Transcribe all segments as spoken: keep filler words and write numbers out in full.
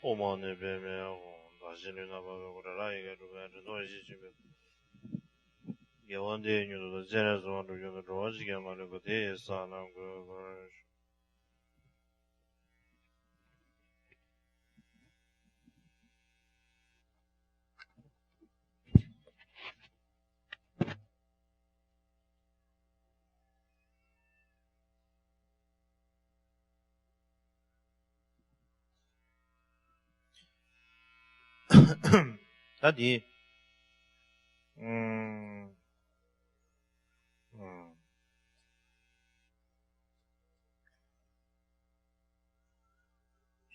དབུ་མ་ནི་པདྨའི་དབུ། བདག་གཞན་ལུས་རྣམ་པར་སྤེལ་གོ་ཊ་ལ་ཡི་གེ་དྲུག་པའི་དྲན་རྟོག་ཡེ་ཤེས་ཆེན་པོའི། དགེ་བ་འདི་ཡིས་མྱུར་དུ་བདག། སྤྱན་རས་གཟིགས་དབང་ཕྱུག་མཆོག་ཏུ། འགྲོ་བ་འཇིག་རྟེན་མ་ལུས་པ། དེ་ཡི་སར་ལམ་བཀོད་པར་ཤོག། ད་འདི། ཨུམ།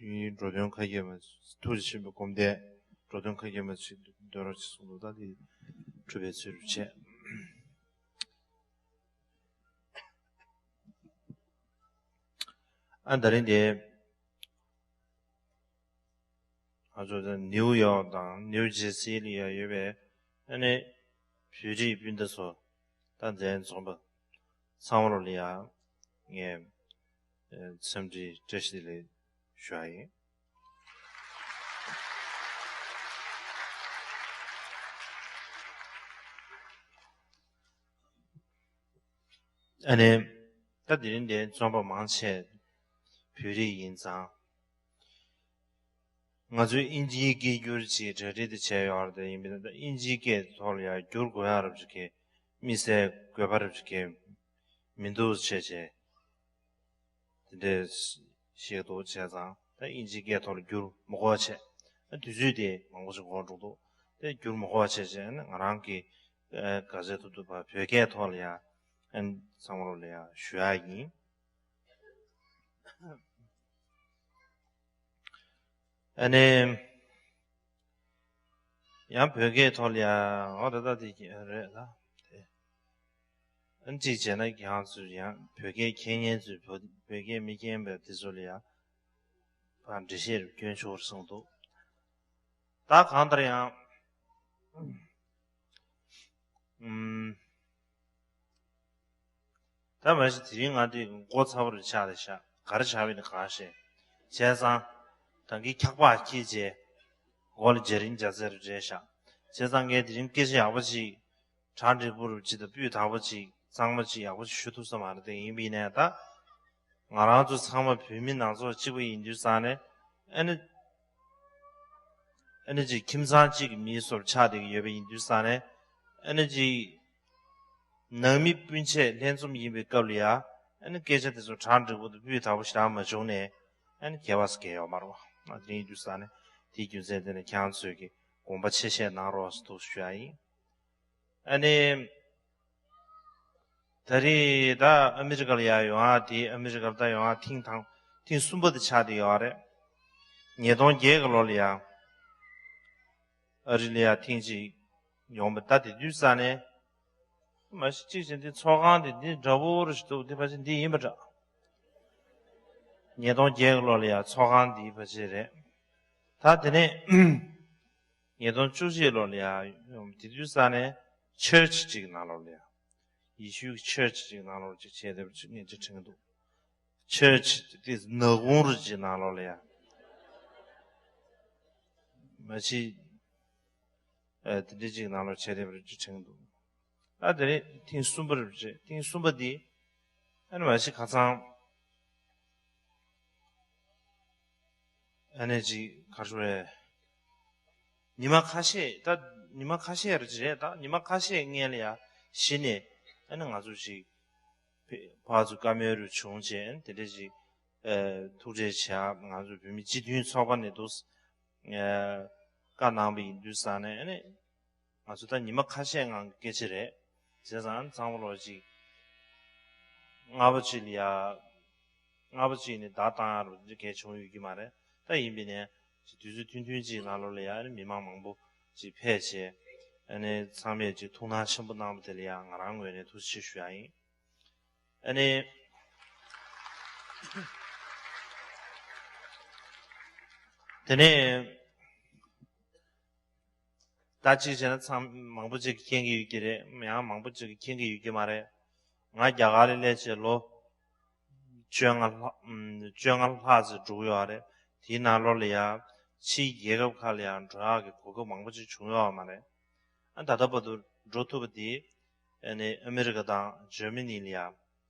ཨུམ། འགྲོ་དོན་མཁའ་ཁྱབ་མ། ཐུགས་རྗེ་ཆེན་པོའི་སྒོམ་བཟླས། འགྲོ་དོན་མཁའ་ཁྱབ་མ་ཞིག་འདོན་རོགས་ཞེས་གསུངས་འདུག། ད་དེ་གྲུབ་པའི་ཚུལ་རུ་བྱས། ཨ་ད་རིང་དེ། ང་ཚོ་ད་ནིའུ་ཡོག་དང་ནིའུ་ཇེར་སི་ལ་ཡ་ཡོད་པའི་ཨ་ནི་བོད་རིགས་སྤུན་ཟླ་ཚོ། ད་འཛིན་འཛོམས་པ་ཚང་མ་ལོ་ལ་ཡ་ངས་འཚམས་འདྲི་བཀྲ་ཤིས་བདེ་ལེགས་ཞུ་བ་ཡིན། ཨ་ནི། ད་དེ་རིང་འདིར་འཛོམས་པ་མང་ཆེ་བོད་རིགས་ཡིན་ཙང་། ང་ཚོས་དབྱིན་ཇིའི་སྐད་སྒྱུར་ཅིག་གྲ་སྒྲིག་དེ་བྱས་ཡོད་རེད། དེ་ཡིན་པས་ན་ད་དབྱིན་ཇིའི་སྐད་ཐོག་ལ་ཡང་བསྒྱུར་དགོས་ཡ་རབས་ཅིག་གི་དམིགས་བསལ་དགོས་པ་རབས་ཅིག་གི་མི་འདུག་བྱས་བྱས། དེ་འདྲས་ཤེས་རྟོགས་བྱས་ཙང་ད་དབྱིན་ཇིའི་སྐད་ཐོག་ལ་བསྒྱུར་མི་དགོས་བྱས། ཨ་དུས་ཚོད་དེ་མང་པོ་ཞིག་འགོར་འགྲོ་འདུག། དེ་བསྒྱུར་མི་དགོས་བྱས་བྱས་ཨ་ནི་ང་རང་གིས་ཨ་ག་ཚད་ཐུབ་ཐུབ་བོད་སྐད་ཐོག་ལ་ཡ་ཨ་ནི་ཚང་མ་ལོ་ལ་ཡ་ཞུ་ཡ་ཡིན། ཨ་ནི། ཡང་བོད་སྐད་ཐོག་ལ་ཡང་འོ་ད་ལྟ་དེ་རེད་ལ། དེ་ཨ་ནི་གཅིག་བྱས་ན་ཁྱེད་རང་ཚོས་ཡང་བོད་སྐད་མཁྱེན་མཁན་ཚོས་བོད་བོད་སྐད་མི་མཁྱེན་པའི་དེ་ཚོ་ལ་ཡང་ཕར་འགྲེལ་བཤད་སྐྱོན་ཆོག་གསུངས་འདུག། ད་གང་ལྟར་ཡང་། ཨུམ། ད་མ་གཞི་དེ་རིང་ང་འདི་མགོ་ཚ་པོ་རུ་ཆགས་རེད་ཤག། ག་རེ་ཆགས་པ་ཡིན་ན་གང་ཤེས། བྱས་ཙང་། ད་གིན་འཁྱག་པ་འཁྱིལ་རྗེས། མགོ་ལ་རྒྱ་རིང་རྒྱ་ཚད་རུ་བྱས་ཤག། བྱས་ཙང་ངས་དེ་རིང་སྐད་ཆ་ཡག་པོ་ཅིག། གྲ་འགྲིག་པོ་རུ་ཅིག་དང་སྤུས་དག་པོ་ཅིག་གཙང་མ་ཅིག་ཡག་པོ་ཅིག་ཞུ་ཐུབ་ས་མ་རེད་དེ། ཡིན་པ་ཡིན་ནའི་ད། ང་རང་ཚོ་ཚང་མ་བོད་མི་ནང་ཚོ་གཅིག་པ་ཡིན་དུས་ཙང་ནས་ཨ་ནི། ཨ་ནི་ཅིག་ཁྱིམ་ཚང་གཅིག་གི་མིའི་སོར་ཆགས་བསྡད་ཀྱི་ཡོད་པ་ཡིན་དུས་ཙང་ནས་ཨ་ནི་ཅིག་ནང་མི་སྤུན་མཆེད་ལྷན་འཛོམས་ཡིན་པའི་སྐབས་ལ་ཡ་ཨ་ནི་སྐད་ཆ་དེ་ཚོ་གྲ་འགྲིག་པོ་དང་སྤུས་དག་པོ་ཞེ་དྲག་མ་བྱུང་ནས་ཨ་ནི་སྐལ་བ་ཟེར་མཁན་ཡོད་མ་རེད་བ། ཨ་དེ་ཡིན་དུས་ཙང་ནས་དེའི་རྒྱུ་མཚན་དེ་ནས་ཁྱེད་རང་ཚོས་ཀྱི་དགོངས་པ་ཆེ་བཞེས་གནང་རོགས་ཟེར་ཐུགས་ཞུ་ཡ་ཡིན། ཨ་ནི། ད་རེས་ད་ཨ་མི་རི་ཀ་ལ་ཡར་ཡོང་ཡ་དེ་ཨ་མི་རི་ཀ་ལ་ད་ཡོང་ཡ་ཐེངས་དང་ཐེངས་གསུམ་པ་དེ་ཆགས་བསྡད་ཡོད་རེད། ཉིས་སྟོང་བརྒྱད་གི་ལོ་ལ་ཡ་ཨ་རི་ལ་ཡ་ཐེངས་གཅིག་ཡོང་པ། ད་དེ་དུས་ཙ་ནས་མ་གཞི་གཅིག་བྱས་འདི་ཚོགས་ཁང་དེ་འདི་འདྲ་པོ་རུ་ཞིག་འདུག། འདི་ཕལ་ཆེར་འདི་ཡིན་པ་འདྲ། ཉིས་སྟོང་བརྒྱད་གི་ལོ་ལ་ཡ་ཚོགས་ཁང་འདི་ཕལ་ཆེར་རེད། ད་དེ་ནས་ཉིས་སྟོང་བཅུ་གཅིག་ལོ་ལ་ཡ་དེ་དུས་ཙ་ནས་ཆར་ཆི་ཅིག་ནང་ལོགས་ལ་ཡ། ཡེ་ཤུའི་ཆར་ཆི་ཅིག་ནང་ལོགས་ཅིག་བྱས་བསྡད་པ་ཅིག་ངས་ཅིག་དྲན་གྱི་འདུག། ཆར་ཆི་དེ་ནག་ཁུང་རུ་ཅིག་ནང་ལོགས་ལ་ཡ། མ་གཞི། ཨ་དེ་འདྲ་ཅིག་ནང་ལོགས་བྱས་བསྡད་པ་ཅིག་དྲན་གྱི་འདུག། ཨ་དེ་ནས་ཐེངས་གསུམ་པ་རེད་པ། ཐེངས་གསུམ་པ་འདི་ཨ་ནི་མ་གཞི་ཁ་སང་ཨ་ནི་ཅིག་ག་རེ་ཟེར། ཉི་མ་ཁ་ཤས་ད་ཉི་མ་ཁ་ཤས་རེད་ཅིག་རེད། ད་ཉི་མ་ཁ་ཤས་སྔོན་ལ་ཡ་གཞི་ནས་ཨ་ནི་ང་ཚོ་ཅིག་ཕར་ཚུར་བཀའ་མོལ་རུ་བྱུང་བྱས་དེ་འདྲ་ཅིག་ཨ་ཐུག་འཕྲད་བྱ། ང་ཚོ་བོད་མི་སྤྱི་མཐུན་ཚོགས་པ་ནས་འདུག་ཨ་བཀའ་གནང་བ་ཡིན་དུས་ཙ་ནས་ཨ་ནི། ང་ཚོ་ད་ཉི་མ་ཁ་ཤས་སྔོན་གྱི་སྐད་ཆ་རེད། བྱས་ཙང་ཚང་མ་ལོ་ཅིག་སྔ་པོ་ཅིག་ལ་ཡ། སྔ་པོ་ཅིག་ནས་བརྡ་བཏང་ཡ་རུ་འདི་གས་བྱུང་ཡོད་ཀྱི་མ་རེད། ད་ཡིན་པས་ནས་ཅིག་དུས་ཚོད་ཐུང་ཐུང་ཅིག་ནང་ལོགས་ལ་ཡ་ཨ་ནི་མི་མང་མང་པོ་ཅིག་ཕེབས་བྱས། ཨ་ནི་ཚང་མས་ཅིག་ཐུགས་སྣང་ཆེན་པོ་གནང་བ་དེ་ལ་ཡ་ང་རང་ངོས་ནས་ཐུགས་རྗེ་ཆེ་ཞུ་ཡ་ཡིན། ཨ་ནི། དེ་ནས། ད་གཅིག་བྱས་ན་ཚང་མང་པོ་ཅིག་གིས་མཁྱེན་གྱི་ཡོད་ཀྱི་རེད། ཡང་མང་པོ་ཅིག་གིས་མཁྱེན་གྱི་ཡོད་ཀྱི་མ་རེད། ང་རྒྱ་གར་ལ་སླེབས་བྱས་ལོ་བཅོ་ལྔ་ལྷག་ཨམ་བཅོ་ལྔ་ལྷག་ཙམ་འགྲོ་གི་ཡོད་རེད། དེའི་ནང་ལོགས་ལ་ཡང་ཕྱིའི་རྒྱལ་ཁབ་ཁག་ལ་ཡང་འགྲོ་ཡག་གི་གོ་སྐབས་མང་པོ་ཅིག་བྱུང་ཡོད་མ་རེད། ཨ་ད་ལྟ་བར་དུ་འགྲོ་ཐུབ་པ་དེ་ ཨ་ནི་ཨ་མི་རི་ཀ་དང་འཇར་མ་ནི་ལ་ཡ་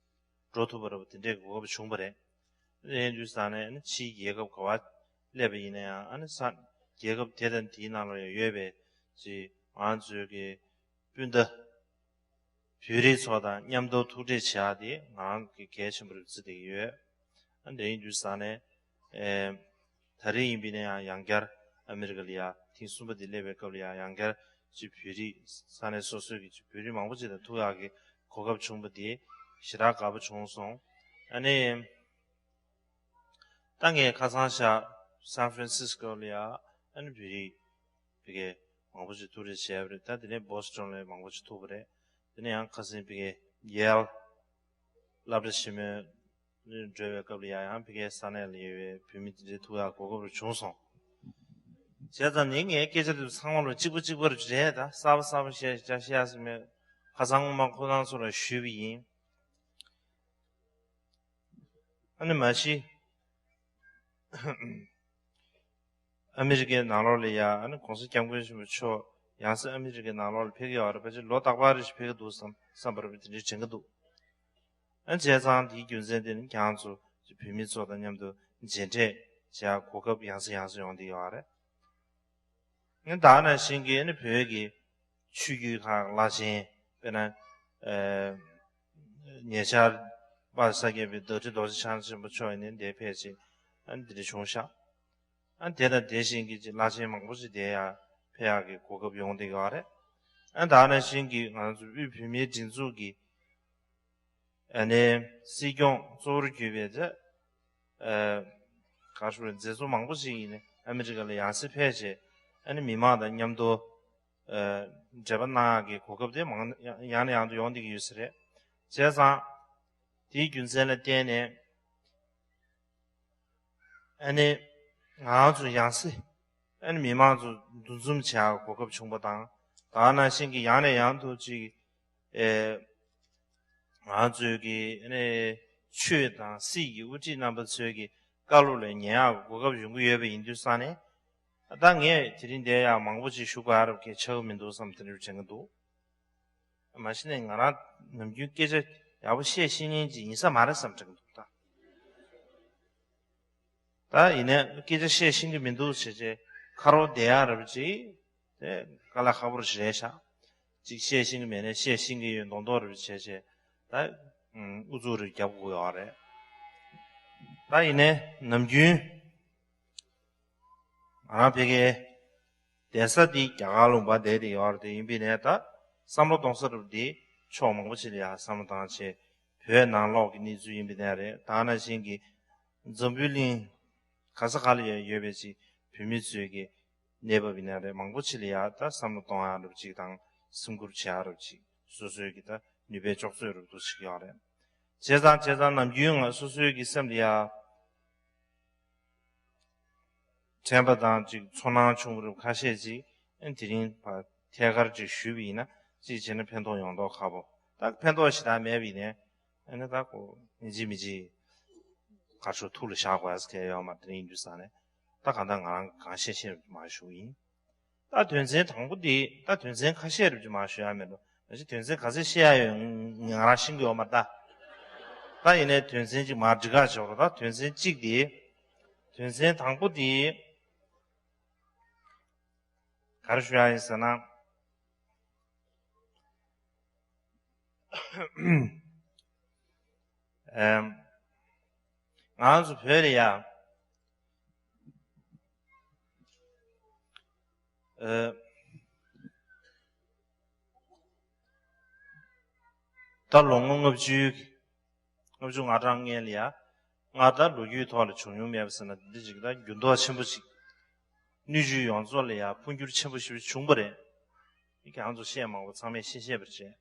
འགྲོ་ཐུབ་པ་རེད་པ། དེ་འདྲའི་གོ་སྐབས་བྱུང་བ་རེད། དེ་ཡིན་དུས་ཙང་ནས་ཨ་ནི་ཕྱིའི་རྒྱལ་ཁབ་ག་བ་སླེབས་པ་ཡིན་ན་ཡང་ཨ་ནི་ས་རྒྱལ་ཁབ་དེ་དང་དེའི་ནང་ལ་ཡང་ཡོད་པའི་ཅིག་ང་ཚོའི་གི་སྤུན་ཟླ་བོད་རིགས་ཚོ་དང་མཉམ་དུ་ཐུག་འཕྲད་བྱེད་ཡག་དེ་ང་རང་གི་གལ་ཆེན་པོ་རེད་བརྩི་བསྡད་ཀྱི་ཡོད། ཨ་འདྲ་ཡིན་དུས་ཙང་ནས་ཨེ་ད་རེས་ཡིན་པ་ཡིན་ན་ཡང་ཡང་བསྐྱར་ཨ་མི་རི་ཀ་ལ་ཡ་ཐེངས་གསུམ་པ་དེ་སླེབས་པའི་སྐབས་ལ་ཡ་ཡང་བསྐྱར་ཅིག་བོད་རིགས་ས་གནས་སོ་སོའི་གི་ཅིག་བོད་རིགས་མང་པོ་ཅིག་དང་ཐུག་ཡག་གི་གོ་སྐབས་བྱུང་བ་དེ་ཞེ་དྲག་དགའ་པོ་བྱུང་སོང་། ཨ་ནི། ད་ངས་ཁ་སང་ཞག་སན་ཧྥ་རན་སིས་ཀོ་ལ་ཡ་ཨ་ནི་བོད་རིགས་ཕ་གི་མང་པོ་ཞིག་ཐུག་འཕྲད་བྱས་པ་རེད། ད་དེ་ནས་བོ་སི་ཊོན་ལ་མང་པོ་ཞིག་ཐུག་པ་རེད། དེ་ནས་ཡང་ཁ་སང་ཕ་གི་ཡེལ་སློབ་གྲྭ་ཆེན་མོའི་འགྲོ་བའི་སྐབས་ལ་ཡ་ཡང་ཕ་གིའི་ས་གནས་ལ་ཡོད་པའི་བོད་མི་དེ་འདྲའི་ཐུག་ཡག་གོ་སྐབས་རེ་བྱུང་སོང་། བྱས་ཙང་ནི་ངའི་སྐད་ཆ་དེ་ཚོ་ཚང་མ་ལ་གཅིག་པ་གཅིག་པ་རེ་རེད། ད་གསར་པ་གསར་པ་བཤད་བཤད་བཤད་ཡག་ཟེར་མེད། ཁ་སང་སྔོན་མ་ཁོ་རང་ཚོ་ལ་ཞུས་པ་ཡིན། ཨ་ནི་མ་གཞི་ཨ་མི་རི་ཀའི་ནང་ལོགས་ལ་ཡ་ཨ་ནི་གོང་ས་སྐྱབས་མགོན་ཆེན་པོ་མཆོག་ཡང་སེ་ཨ་མི་རི་ཀའི་ནང་ལོགས་ལ་ཕེབས་ཀྱི་ཡོད་རེད། ཕལ་ཆེར་ལོ་རྟག་པར་རེ་ཞིག་ཕེབས་ཀྱི་འདུག་བསམ་བསམ་པ་རེ་དེ་འདྲའི་དྲན་གྱི་འདུག་ཨ་ནི་བྱས་ཙང་དེའི་རྒྱུ་མཚན་དེ་ནི་ཁྱེད་རང་ཚོ་བོད་མི་ཚོ་དང་མཉམ་དུ་མཇལ་འཕྲད་བྱེད་ཡ་གོ་སྐབས་ཡང་སེ་ཡང་སེ་ཡོང་བསྡད་ཡོད་རེད། ཨ་ནི་ད་ནང་བཞིན་གྱི་ཨ་ནི་བོད་ཀྱི་ཆོས་བརྒྱུད་ཁག་བླ་ཆེན་དཔེར་ན་ཨ་ཉེ་ཆར་པ་ས་སྐྱ་པའི་བདག་ཁྲི་རྡོ་རྗེ་འཆང་ཆེན་པོ་མཆོག་ཡིན་ནའི་འདིར་ཕེབས་བྱས་ཨ་ནི་འདི་འདྲ་བྱུང་ཤག་ཨ་ནི་དེ་དང་དེ་བཞིན་གྱི་ཅིག་བླ་ཆེན་མང་པོ་ཞིག་འདིར་ཡ་ཕེབས་ཡག་གི་གོ་སྐབས་ཡོང་བསྡད་ཡོད་རེད། ཨ་ནི་ད་ནང་བཞིན་གྱི་ང་ཚོ་དབུས་བོད་མིའི་སྒྲིག་འཛུགས་ཀྱི་ཨ་ནི་སྲིད་སྐྱོང་གཙོ་བོར་གྱུར་པའི་ད་ཨ་ག་རེ་ཞུ་དགོས་རེད། མཛད་གཙོ་མང་པོ་ཞིག་ཡིན་ནའི་ཨ་མི་རི་ཀ་ལ་ཡང་སེ་ཕེབས་བྱས་ཨ་ནི་མི་མང་དང་མཉམ་དུ་ཨ་འབྲེལ་བ་གནང་ཡག་གི་གོ་སྐབས་དེ་མང་ཡང་ཡང་ནས་ཡང་དུ་ཡོང་བསྡད་ཀྱི་ཡོད་ས་རེད། བྱས་ཙང་དེའི་རྒྱུ་མཚན་ལ་བརྟེན་ནས་ཨ་ནི་ང་རང་ཚོ་ཡང་སེ་ཨ་ནི་མི་མང་ཚོ་འདུ་འཛོམས་བྱེད་ཡག་གོ་སྐབས་བྱུང་བ་དང་། ད་ག་ནང་བཞིན་གྱི་ཡང་ནས་ཡང་དུ་ཅིག་ཨེ་ང་ཚོའི་གི་ཨ་ནི་ཆོས་དང་སྲིད་ཀྱི་དབུ་ཁྲིད་རྣམ་པ་ཚོའི་གི་བཀའ་སློབ་ལ་ཉན་ཡག་གི་གོ་སྐབས་ཡོང་གི་ཡོད་པ་ཡིན་དུས་ཙང་ནས། ད་ངས་དེ་རིང་འདིར་ཡང་མང་པོ་ཅིག་ཞུ་དགོས་ཡག་རབ་ཀྱི་ཆགས་ཀྱི་མི་འདུག་བསམ་དེ་འདྲ་དྲན་གྱི་འདུག་མ་གཞི་ནས་ང་རང་ནམ་རྒྱུན་སྐད་ཆ་ཡག་པོ་བཤད་ཤེས་མཁན་ཅིག་ཡིན་ས་མ་རེད་བསམ་དྲན་གྱི་འདུག་ད། ད་ཡིན་ནའི་སྐད་ཆ་བཤད་ཤེས་ཀྱི་མི་འདུག་བྱས་བྱས་ཁ་རོག་བསྡད་ཡག་རབ་ཅིག་དེ་དཀའ་ལས་ཁག་པོ་རེད་ཤག་ཅིག་བཤད་ཤེས་ཀྱི་མེད་ནའི་བཤད་ཤེས་ཀྱི་ཡོད་མདོག་མདོག་རབ་བྱས་བྱས་ད་ཨུ་ཚུགས་རེ་རྒྱབ་དགོས་ཡོད་རེད། ད་ཡིན་ནའི་ནམ་རྒྱུན་ང་རང་ཕ་གིའི་བསྡད་ས་འདི་རྒྱ་གར་ལུང་པ་བསྡད་དེ་ཡོད་རེད། དེ་ཡིན་པའི་ནས་ད་བསམ་བློ་གཏོང་ས་རུ་འདི་ཕྱོགས་མང་པོ་ཞིག་ལ་ཡང་བསམ་བློ་བཏང་བྱས་བོད་ནང་ལོགས་ཀྱི་གནས་ཚུལ་ཡིན་པའི་ནས་རེད། ད་ནང་བཞིན་གྱི་འཛམ་བུའི་གླིང་ག་ས་ག་ལ་ཡང་ཡོད་པའི་ཅིག་བོད་མི་ཚོའི་གི་གནས་བབ་ཡིན་ནས་རེད། མང་པོ་ཅིག་ལ་ཡང་ད་བསམ་བློ་གཏོང་ཡག་རུ་ཅིག་དང་སེམས་ཁུར་བྱེད་ཡག་རུ་ཅིག་སོ་སོའི་གི་ད་ནུས་པའི་ལྕོགས་ཚོད་རུ་འདུག་ཅིག་ཡོད་རེད། བྱས་ཙང་བྱས་ཙང་ནམ་རྒྱུན་ང་སོ་སོའི་གི་སེམས་ལ་ཡང་དྲན་པ་དང་ཅིག་ཚོར་སྣང་བྱུང་བ་རུ་ཁ་ཤས་ཅིག་ཨ་དེ་རིང་ཕར་ཐད་ཀར་ཅིག་ཞུས་པ་ཡིན་ན་ཅིག་བྱས་ན་ཕན་ཐོགས་ཡོང་མདོག་ཁ་པོ། ད་ཕན་ཐོགས་ཞེ་དྲག་མེད་པ་ཡིན་ནའི་ཨ་ནི་ད་ཁོ་ཡིན་གཅིག་མིན་གཅིག་ག་ཚོད་ཐུགས་ལ་བཞག་དགོས་ཡ་ཟེར་མཁན་ཡོད་མ་རེད། དེ་ཡིན་དུས་ཙང་ནས་ད་གང་ལྟར་ང་རང་གང་ཤེས་ཤེས་མར་ཞུ་གི་ཡིན། ད་དོན་ཚན་དང་པོ་འདི་ད་དོན་ཚན་ཁ་ཤས་རེ་ཅིག་མར་ཞུ་ཡ་མེད་འགྲོ། མ་གཞི་དོན་ཚན་ག་ཚོད་བཤད་ཡ་ཡོད་ང་རང་ཤེས་ཀྱི་ཡོད་མ་རེད་ད། ད་ཡིན་ནའི་དོན་ཚན་ཅིག་མར་འགྲིག་ག་བྱེད་རོགས། ད་དོན་ཚན་གཅིག་འདི། དོན་ཚན་དང་པོ་འདི་ག་རེ་ཞུ་ཡ་ཡིན་ཟེར་ན། ཨེམ། ང་ཚོ་བོད་ལ་ཡ། ཨེ། ད་ལོ་ངོ་ལྔ་བཅུ། ལྔ་བཅུ་ང་གྲངས་སྔོན་ལ་ཡ། ང་ད་ལོ་རྒྱུས་ཐོག་ལ་བྱུང་མྱོང་མེད་པ་ཟེར་ན་འདི་འདྲ་ཅིག་ད་འགྱུར་ལྡོག་ཆེན་པོ་ཅིག་སྣོད་བཅུད་ཡོངས་རྫོགས་ལ་ཡ་འཕོ་འགྱུར་ཆེན་པོ་ཞིག་བྱུང་བ་རེད། ཁྱེད་རང་ཚོ་བཤད་མང་པོ་ཚང་མས་ཤེས་ཤེས་པར་བྱས།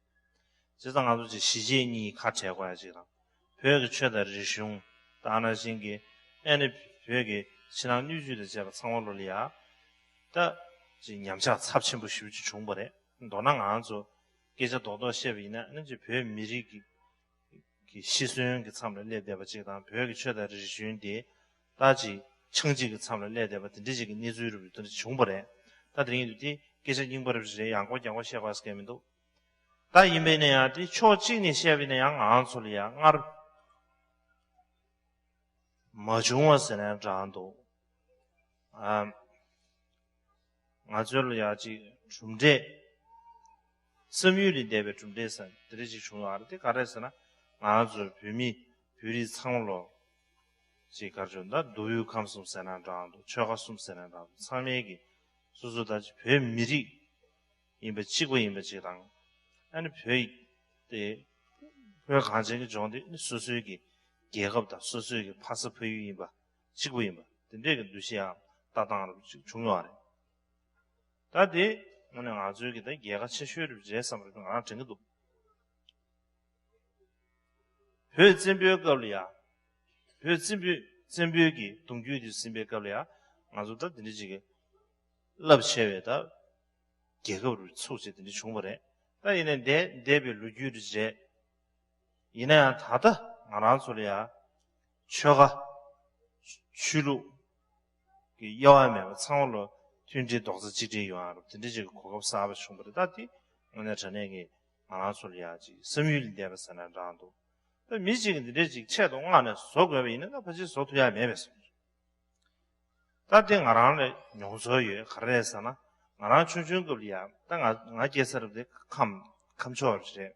བྱས་ཙང་ང་ཚོ་ཅིག་གཞིས་བྱེས་གཉིས་ཁ་བྲལ་དགོས་ཡ་ཅིག་དང་། བོད་ཀྱི་ཆོས་དང་རིག་གཞུང་། ད་ནང་བཞིན་གྱི་ཨ་ནི་བོད་ཀྱི་ཕྱི་ནང་སྣོད་བཅུད་དང་བཅས་པ་ཚང་མ་ལོ་ལ་ཡ། ད་ཅིག་ཉམས་ཆག་ཚབས་ཆེན་པོ་ཞེ་པོ་ཅིག་བྱུང་བ་རེད། མདོར་ན་ང་ཚོ་སྐད་ཆ་རྡོག་རྡོག་བཤད་པ་ཡིན་ན་ཨ་ནི་ཅིག་བོད་མི་རིགས་ཀྱི་གི་ཤི་གསོན་གྱི་མཚམས་ལ་སླེབས་བསྡད་པ་ཅིག་དང་། བོད་ཀྱི་ཆོས་དང་རིག་གཞུང་དེ་ད་ཅིག་ཆག་འཇིག་གི་མཚམས་ལ་སླེབས་བསྡད་པ་དེ་འདྲ་ཅིག་གི་གནས་ཚུལ་རུ་དེ་འདྲ་བྱུང་བ་རེད། ད་དེ་རིང་དུ་དེ་སྐད་ཆ་རྙིང་པ་རུ་རེད། ཡང་སྐོར་རྒྱང་སྐོར་བཤད་དགོས་ཟེར་མཁན་མི་འདུག་ད་ཡིན་པས་ན་ཡང་དེ་ཕྱོགས་གཅིག་ནས་བཤད་པས་ན་ཡང་ང་རང་ཚོ་ལ་ཡང་སྔར་མ་བྱུང་བ་ཟེར་ན་འདྲ་འདུག་ཨ། ང་ཚོ་ལ་ཡང་ཅིག་གྲུབ་འབྲས། བསམ་ཡུལ་ལས་འདས་པའི་གྲུབ་འབྲས་ཟེར་དེ་འདྲ་ཅིག་བྱུང་ཡོད་རེད། དེ་ག་རེ་ཟེར་ན་ང་རང་ཚོ་བོད་མི་བོད་རིགས་ཚང་མ་ལོ། ཅིག་ག་རེ་ཟེར་ན་མདོ་དབུས་ཁམས་གསུམ་ཟེར་ན་འདྲ་འདུག་ཆོལ་ཁ་གསུམ་ཟེར་ན་འདྲ་འདུག་ཚང་མས་ཀྱི་སོ་སོ་ད་ཅིག་བོད་མི་རིགས་ཡིན་པ་གཅིག་པ་ཡིན་པ་ཅིག་དང་། ཨ་ནི་བོད་དེ་བོད་གངས་ཅན་གྱི་ལྗོངས་དེ་ནི་སོ་སོའི་གི་རྒྱལ་ཁབ་དང་སོ་སོའི་གི་ཕ་ས་ཕ་ཡུལ་ཡིན་པ་གཅིག་པ་ཡིན་པ་དེ་འདྲའི་གི་འདུ་ཤེས་ཡང་ལྟ་སྟངས་རབ་ཅིག་བྱུང་ཡོད་རེད། ད་དེ་དངོས་གནས་ང་ཚོའི་གི་ད་རྒྱལ་ཁ་ཆེ་ཤོས་རེད་བྱས་བསམ་རེད་ང་རང་དྲན་གི་འདུག་བོད་བཙན་པོའི་སྐབས་ལ་ཡ། བོད་བཙན་པོའི་བཙན་པོའི་གི་གདུང་རྒྱུད་དེ་ཟིན་པའི་སྐབས་ལ་ཡ། ང་ཚོ་ད་དེ་འདྲ་ཅིག་གི་རླབས་ཆེ་བའི་ད་རྒྱལ་ཁབ་རུ་ཚུགས་བྱས་དེ་འདྲ་བྱུང་བ་རེད། ད་ཡིན་ནའི་འདས་འདས་པའི་ལོ་རྒྱུས་རུ་བྱས། ཡིན་ན་ཡང་ད་ལྟ་ང་རང་ཚོ་ལ་ཡ་ཆོལ་ཁ་ཆོས་ལུགས་ཀྱི་དབྱེ་བ་མེད་པ་ཚང་མ་ལོ་མཐུན་སྒྲིལ་རྡོག་རྩ་གཅིག་སྒྲིལ་ཡོང་ཡ་རུ་དེ་འདྲ་ཅིག་གི་གོ་སྐབས་གསར་པ་བྱུང་བ་རེད། ད་དེ་དངོས་གནས་དྲང་གནས་ཀྱི་ང་རང་ཚོ་ལ་ཡ་ཅིག་བསམ་ཡུལ་ལས་འདས་པ་ཟེར་ན་འདྲ་འདུག་ད་མི་གཅིག་གིས་འདི་འདྲས་ཅིག་ཆེད་དུ་མངགས་ནས་བཟོ་དགོས་པ་ཡིན་ན་ད་ཕལ་ཆེར་བཟོ་ཐུབ་ཡ་མེད་པས་སོ། ད་དེ་ང་རང་ལ་མྱོང་ཚོར་ཡོད་ག་རེ་རེད་ཟེར་ན། ང་རང་ཆུང་ཆུང་སྐབས་ལ་ཡ་ད་ང་ང་སྐྱེས་ས་རུ་དེ་ཁམས་ཁམས་ཕྱོགས་རེད།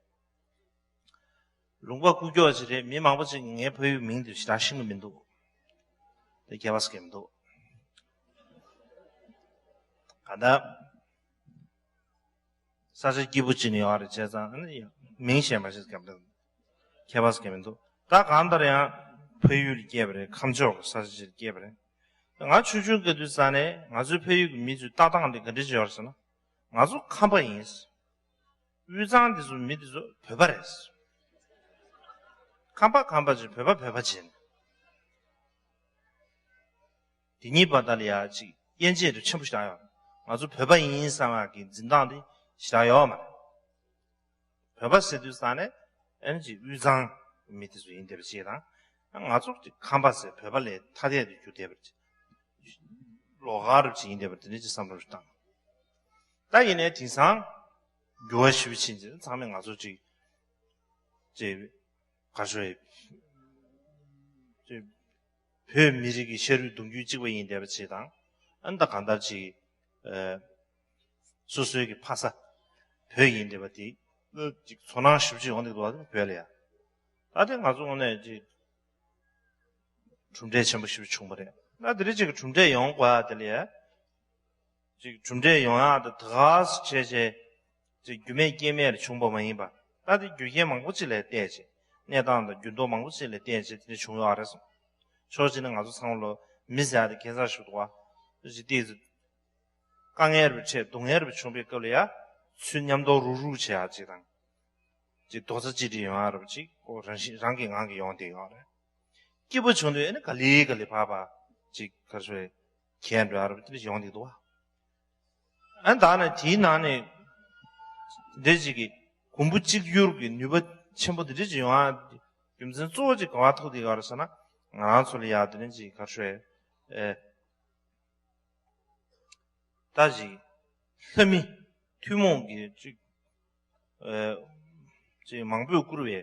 ལུང་པ་ཀུ་ཀྱོག་ཅིག་རེད། མི་མང་པོ་ཅིག་ངའི་ཕ་ཡུལ་མིང་དེ་ཞེ་དྲག་ཤེས་ཀྱི་མི་འདུག་དེ་ཁྱད་པར་ཟེར་གྱི་མི་འདུག་ག་ད། ས་ཆ་སྐྱིད་པོ་ཅིག་ནས་ཡོང་བ་རེད་བྱས་ཙང་ཨ་ནི་མིང་ཤེས་མ་ཤེས་སྐབས་དང་ཁྱད་པར་ཟེར་གྱི་མི་འདུག་ད་གང་ལྟར་ཡང་ཕ་ཡུལ་ལ་སྐྱེས་པ་རེད། ཁམས་ཕྱོགས་ཀྱི་ས་ཆ་ཅིག་ལ་སྐྱེས་པ་རེད། ང་ཆུང་ཆུང་སྐབས་དུས་ཙང་ནས་ང་ཚོའི་ཕ་ཡུལ་གྱི་མི་ཚོའི་ལྟ་སྟངས་དེ་ག་འདྲ་ཅིག་ཡོད་རེད་ཟེར་ན། ང་ཚོ་ཁམས་པ་ཡིན། དབུས་གཙང་དེ་ཚོ་མི་དེ་ཚོ་བོད་པ་རེད། ཁམས་པ་ཁམས་པ་ཅིག་བོད་པ་བོད་པ་ཅིག་དེ་གཉིས་བར་ཐག་ལ་ཡ་ཅིག་དབྱེ་འབྱེད་དུ་ཆེན་པོ་ཞིག་ཡོད། ང་ཚོ་བོད་པ་ཡིན་བསམ་ཡག་གི་འཛིན་སྟངས་དེ་ཞིག་ཡོད་མ་རེད། བོད་པ་ཟེར་དུས་ཙང་ནས་ཨ་ནི་ཅིག་དབུས་གཙང་མི་དེ་ཚོ་ཡིན་བསྡད་པ་ཅིག་དང་། ང་ཚོ་ཅིག་ཁམས་པ་ཟེར་བོད་པ་ལས་ཐ་དད་དུ་གྱུར་བསྡད་པ་ཅིག་ལོགས་ཀ་རུ་ཅིག་ཡིན་བསྡད་པ་དེ་འདྲ་ཅིག་བསམ་བློ་ཞིག་བཏང་། ད་ཡིན་ནའི་དེང་སང་འགྱུར་བ་ཞེ་པོ་ཕྱིན་ཅིག་ཚང་མས་ང་ཚོ་ཅིག་ཅིག་ག་ཚོད་ཅིག་བོད་མི་རིགས་ཀྱི་ཤ་རུས་གདུང་རྒྱུད་གཅིག་པ་ཡིན་བསྡད་པ་ཅིག་དང་། ཨ་ནི་ད་གང་ལྟར་ཅིག་ཨ། སོ་སོའི་གི་ཕ་ས་བོད་ཡིན་བསྡད་པ་དེ་ཅིག་ཚོར་སྣང་ཞེ་པོ་ཅིག་ཡོང་བསྡད་འདུག་བ། བོད་ལ་ཡ། ད་དེ་ང་ཚོ་དངོས་གནས་ཅིག་གྲུབ་འབྲས་ཆེན་པོ་ཞེ་པོ་བྱུང་བ་རེད། ད་དེ་རིང་ཅིག་གི་གྲུབ་འབྲས་ཡོང་དགོས་ཡ་དེ་ལ་ཡ། ཅིག་གྲུབ་འབྲས་ཡོང་ཡག་དེ་ད་ག་སེ་བྱས་བྱས། ཅིག་རྒྱུ་མེད་རྐྱེན་མེད་ལ་བྱུང་བ་མ་ཡིན་པ། ད་དེ་རྒྱུ་རྐྱེན་མང་པོ་ཅིག་ལ་བལྟས་བྱས། གནས་སྟངས་དང་འགྱུར་ལྡོག་མང་པོ་ཅིག་ལ་བལྟས་བྱས་དེ་འདྲ་བྱུང་ཡོད་རེད་གསུངས། ཕྱོགས་གཅིག་ནས་ང་ཚོ་ཚང་མ་ལོ་མི་ཟེར་ཡག་དེ་ཁྱད་མཚར་ཞིག་འདུག་བ། ཅིག་ཏོག་ཙམ་དཀའ་ངལ་རེ་འཕྲད་སྡུག་བསྔལ་རེ་བྱུང་བའི་སྐབས་ལ་ཡ། ཚུར་མཉམ་དུ་རུག་རུག་བྱེད་ཡག་ཅིག་དང་། ཅིག་རྡོག་རྩ་གཅིག་སྒྲིལ་ཡོང་ཡག་རེ་ཅིག་ཁོ་རང་བཞིན་རང་གི་ངང་གིས་ཡོང་བསྡད་ཡོད་རེད། སྐྱིད་པོ་བྱུང་དུས་ཨ་ནི་ག་ལེ་ག་ལེ་ཕར་ཕར་ཅིག་ག་རེ་ཟེར། གྱེས་འགྲོ་ཡག་རེ་དེ་འདྲ་ཡོང་བསྡད་འདུག་བ། ཨ་ནི་ད་ནི་དེའི་ནང་ནས་འདི་ཅིག་གི་གོང་བུ་གཅིག་གྱུར་གྱི་ནུས་པ་ཆེན་པོ་དེ་འདྲ་ཅིག་ཡོང་ཡག་རྒྱུ་མཚན་གཙོ་བོ་ཅིག་ག་པར་ཐུག་བསྡད་ཡོད་རེད་ཟེར་ན། ང་རང་ཚོ་ལ་ཡ་དེ་ནི་ཅིག་ག་རེ་ཟེར། ཨེ། ད་ཅིག་ལྷ་མི་ཐུན་མོང་གི་ཅིག་ཨེ་ཅིག་མང་པོས་བཀུར་བའི་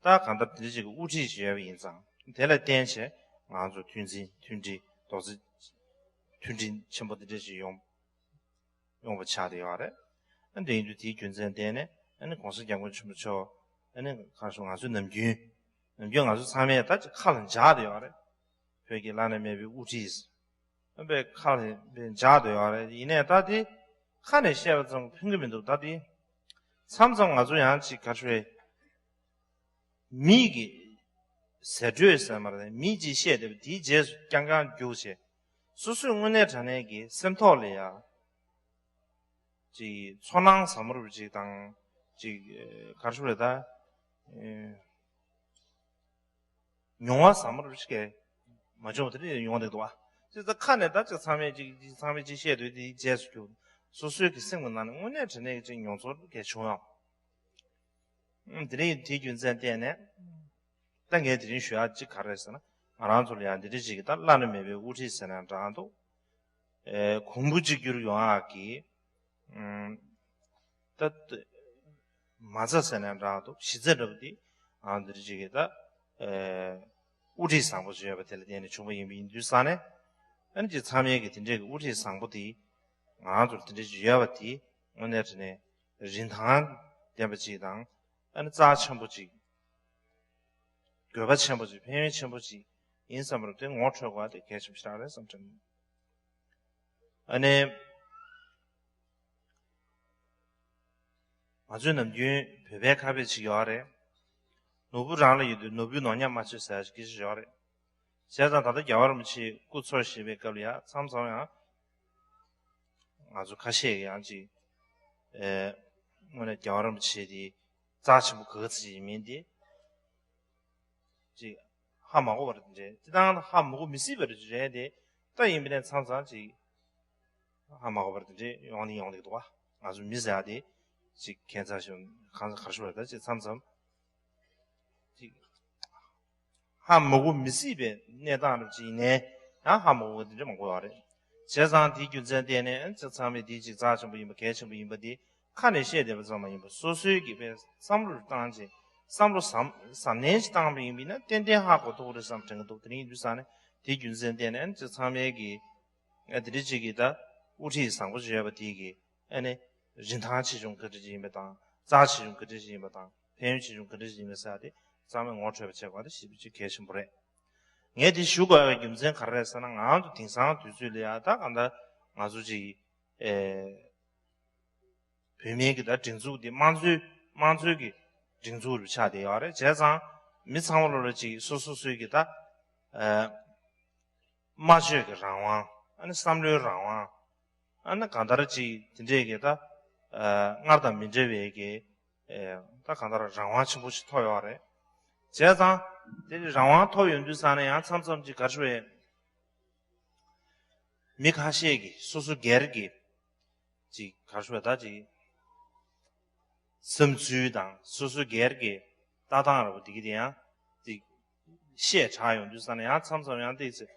ད་གང་ལྟར་དེ་འདྲ་ཅིག་གི་དབུ་ཁྲིད་ཅིག་ཡོད་པ་ཡིན་ཙང་། དེ་ལ་བརྟེན་བྱས་ང་ཚོ་མཐུན་འཛིན་མཐུན་སྒྲིལ་རྡོག་རྩ་མཐུན་སྒྲིལ་ཆེན་པོ་དེ་འདྲ་ཅིག་ཡོང་ཡོང་བ་ཆགས་བསྡད་ཡོད་རེད། ཨ་འདི་ཡིན་དུས་དེའི་རྒྱུ་མཚན་བརྟེན་ནས་ཨ་ནི་གོང་ས་སྐྱབས་མགོན་ཆེན་པོ་མཆོག་ཨ་ནི་གང་ཞུ་ང་ཚོའི་ནམ་རྒྱུན་ནམ་རྒྱུན་ང་ཚོ་ཚང་མས་ད་ཅིག་ཁ་ལ་འཇགས་བསྡད་ཡོད་རེད། བོད་ཀྱི་བླ་ན་མེད་པའི་དབུ་ཁྲིད། པའི་ཁ་ལ་པའི་འཇགས་སྡོད་ཡོད་རེད། ཡིན་ནའི་ད་དེ་ཁ་ནས་བཤད་པ་ཙམ་ཕན་གྱི་མི་འདུག་ད་དེ་མཚམས་མཚམས་ང་ཚོ་ཡང་ཅིག་ག་རེ་ཟེར། མིག་གི་ཟེར་སྒྲོས་ཟེར་མ་རེད། མིག་ཅིག་བཤད་བསྡད་པ་དེའི་རྗེས་སུ་རྐྱང་རྐྱང་རྒྱུགས་བྱས། སོ་སོའི་དངོས་གནས་དྲང་གནས་ཀྱི་སེམས་ཐོག་ལ་ཡ་ཅིག་ཚོར་སྣང་ཟབ་མོ་རུ་ཅིག་དང་ཅིག་ག་རེ་ཟེར་རེད་ད། མྱོང་བ་ཟབ་མོ་རུ་ཞིག་གས་མ་བྱུང་བ་དེ་འདྲ་ཡོང་བསྡད་འདུག་བ། ཅིག་ད་ཁ་ནས་ད་ཅིག་ཚང་མས་ཅིག་ཅིག་ཚང་མས་ཅིག་བཤད་དུས་དེའི་རྗེས་སུ་གྱུར། སོ་སོའི་གི་སེམས་ཀྱི་ནང་ནས་དངོས་གནས་དྲང་གནས་ཀྱི་ཅིག་མྱོང་ཚོར་གས་བྱུང་ཡོང་། ཨུམ། དེ་རིང་དེའི་རྒྱུ་མཚན་བརྟེན་ནས། ད་ངས་དེ་རིང་ཞུ་ཡག་ཅིག་ག་རེ་ཟེར་ན། ང་རང་ཚོ་ལ་ཡང་འདི་འདྲ་ཅིག་གི་ད་བླ་ན་མེད་པའི་དབུ་ཁྲིད་ཟེར་ན་འདྲ་འདུག་ཨེ། གོང་བུ་གཅིག་གྱུར་ཡོང་ཡག་གི་ཨུམ། ད། མ་རྩ་ཟེར་ན་འདྲ་འདུག་གཞི་རྩ་འདྲ་པོ་དེ་ང་ཚོ་འདི་རིགས་ཀྱི་ད་དབུ་ཁྲིད་བཟང་པོ་ཅིག་ཡོད་པ་དེ་ལ་བརྟེན་ནས་བྱུང་བ་ཡིན་པ་ཡིན་དུས་ཙང་ནས། ཨ་ནི་ཅིག་ཚང་མས་ཀྱི་དེ་འདྲའི་གི་དབུ་ཁྲིད་བཟང་པོ་དེ་ང་ཚོར་དེ་འདྲའི་ཅིག་ཡོད་པ་དེ་དངོས་གནས་དྲང་གནས་རིན་ཐང་ལྡན་པ་ཅིག་དང་། ཨ་ནི་རྩ་ཆེན་པོ་ཅིག་དགོས་པ་ཆེན་པོ་ཅིག་ཕན་ཡོན་ཆེན་པོ་ཅིག་ཡིན་བསམ་པ་དེ་ངོ་འཕྲོད་དགོས་པ་དེ་གལ་ཆེན་པོ་ཞིག་རེད་བསམ་དྲན། ཨ་ནི། ང་ཚོའི་ནམ་རྒྱུན་བོད་པའི་ཁ་དཔེ་ཅིག་ཡོད་རེད། ནོར་བུ་རང་ལ་ཡོད་དུས་ནོར་བུས་ནོར་ཉམས་མ་བྱེད་ཟེར་ཡ་ཅིག་སྐད་ཆ་ཡོད་རེད། བྱས་ཙང་ད་ལྟ་རྒྱལ་བ་རིན་པོ་ཆེ་སྐུ་འཚོ་བཞིན་པའི་སྐབས་ལ་ཡ་མཚམས་མཚམས་ཡང་ང་ཚོ་ཁ་ཤས་ཀྱིས་ཡང་ཅིག་ཨེ། དངོས་གནས་རྒྱལ་བ་རིན་པོ་ཆེ་དེ་རྩ་ཆེན་པོ་ག་ཚོད་ཅིག་ཡིན་མིན་དེ་ཅིག་ཧ་མ་གོ་བ་རེད་དེ་འདྲ། དེ་དང་ཧ་མ་གོ་མི་སྲིད་པ་རེད་དེ་འདྲ། ད་ཡིན་པ་ནས་མཚམས་མཚམས་ཅིག་ཧ་མ་གོ་བ་རེད་དེ་འདྲ་ཡོང་ནི་ཡོང་གི་འདུག་བ། ང་ཚོ་མི་ཟེར་ཡ་དེ་ཅིག་ཁྱད་མཚར་ཞིག་གང་ག་རེ་ཞུ་བ་རེད། ད་ཅིག་མཚམས་མཚམས་ཅིག་ཧ་མ་གོ་མི་སྲིད་པའི་གནས་སྟངས་རེད་ཅིག་ཡིན་ནའི་ཡང་ཧ་མ་གོ་བ་དེ་འདྲ་མང་པོ་ཡོད་རེད། བྱས་ཙང་དེའི་རྒྱུ་མཚན་བརྟེན་ནས་ཅིག་ཚང་མས་དེ་ཅིག་རྩ་ཆེན་པོ་ཡིན་པ་གལ་ཆེན་པོ་ཡིན་པ་དེ་ཁ་ནས་བཤད་བསྡད་པ་ཙམ་མ་ཡིན་པར་སོ་སོའི་གི་དཔེ་བསམ་བློ་བཏང་བྱས་བསམ་བློ་གཟབ་གཟབ་ནན་ཞིག་བཏང་བ་ཡིན་པ་ཡིན་ན་ཏན་ཏན་ཧ་གོ་ཐུབ་ཀྱི་རེད་བསམ་དྲན་གྱི་འདུག་དེ་རིང་ཡིན་དུས་ཙང་ནས་དེའི་རྒྱུ་མཚན་བརྟེན་ནས་ཅིག་ཚང་མས་གི་ཨ་དེ་འདྲ་ཅིག་གི་ད་དབུ་ཁྲིད་བཟང་པོ་ཅིག་ཡོད་པ་དེ་གི་ཨ་ནི་རིན་ཐང་ཆེ་ཆུང་ག་འདྲ་ཅིག་ཡིན་པ་དང་རྩ་ཆེ་ཆུང་ག་འདྲ་ཅིག་ཡིན་པ་དང་ཕན་ཡོན་ཆེ་ཆུང་ག་འདྲ་ཅིག་ཡིན་པ་ཟེར་ཡ་དེ་ཚང་མས་ངོ་འཕྲོད་པ་བྱེད་དགོས་པ་དེ་ཞེ་པོ་ཅིག་གལ་ཆེན་པོ་རེད། ངས་དེ་ཞུ་དགོས་པའི་རྒྱུ་མཚན་ག་རེ་རེད་ཟེར་ན་ང་ཚོ་དེང་སང་དུས་ཚོད་ལ་ཡ་ད་གང་ལྟར་ང་ཚོ་ཅིག་ཨེ། བོད་མིའི་གི་ད་སྒྲིག་འཛུགས་འདི་དམངས་གཙོའི་དམངས་གཙོའི་གི་སྒྲིག་འཛུགས་རུ་ཆགས་བསྡད་ཡོད་རེད། བྱས་ཙང་མི་ཚང་མ་ལོ་ལ་ཅིག་སོ་སོ་སོའི་གི་ད་ཨ་སྨྲ་བརྗོད་ཀྱི་རང་དབང་། ཨ་ནི་བསམ་བློའི་རང་དབང་། ཨ་ནི་གང་ལྟར་ཅིག་དེ་འདྲས་གི་ད་ཨ་སྔར་དང་མི་འདྲ་བའི་གི་ཨ་ད་གང་ལྟར་རང་དབང་ཆེན་པོ་ཞིག་ཐོབ་ཡོད་རེད། བྱས་ཙང་དེ་རང་དབང་ཐོབ་ཡོང་དུས་ཙང་ནས་ཡང་མཚམས་མཚམས་ཅིག་ག་རེ་ཞུ་དགོས་རེད། མི་ཁ་ཤས་ཀྱིས་སོ་སོ་སྒེར་གྱི་ཅིག་ག་རེ་ཞུ་དགོས་ད་ཅིག་བསམ་ཚུལ་དང་སོ་སོ་སྒེར་གྱི་ལྟ་སྟངས་འདྲ་པོ་དེ་གི་དེ་ཡང་ཅིག་བཤད་དྲགས་ཡོང་དུས་ཙང་ནས་ཡང་མཚམས་མཚམས་ཡང་ཏོག་ཙམ་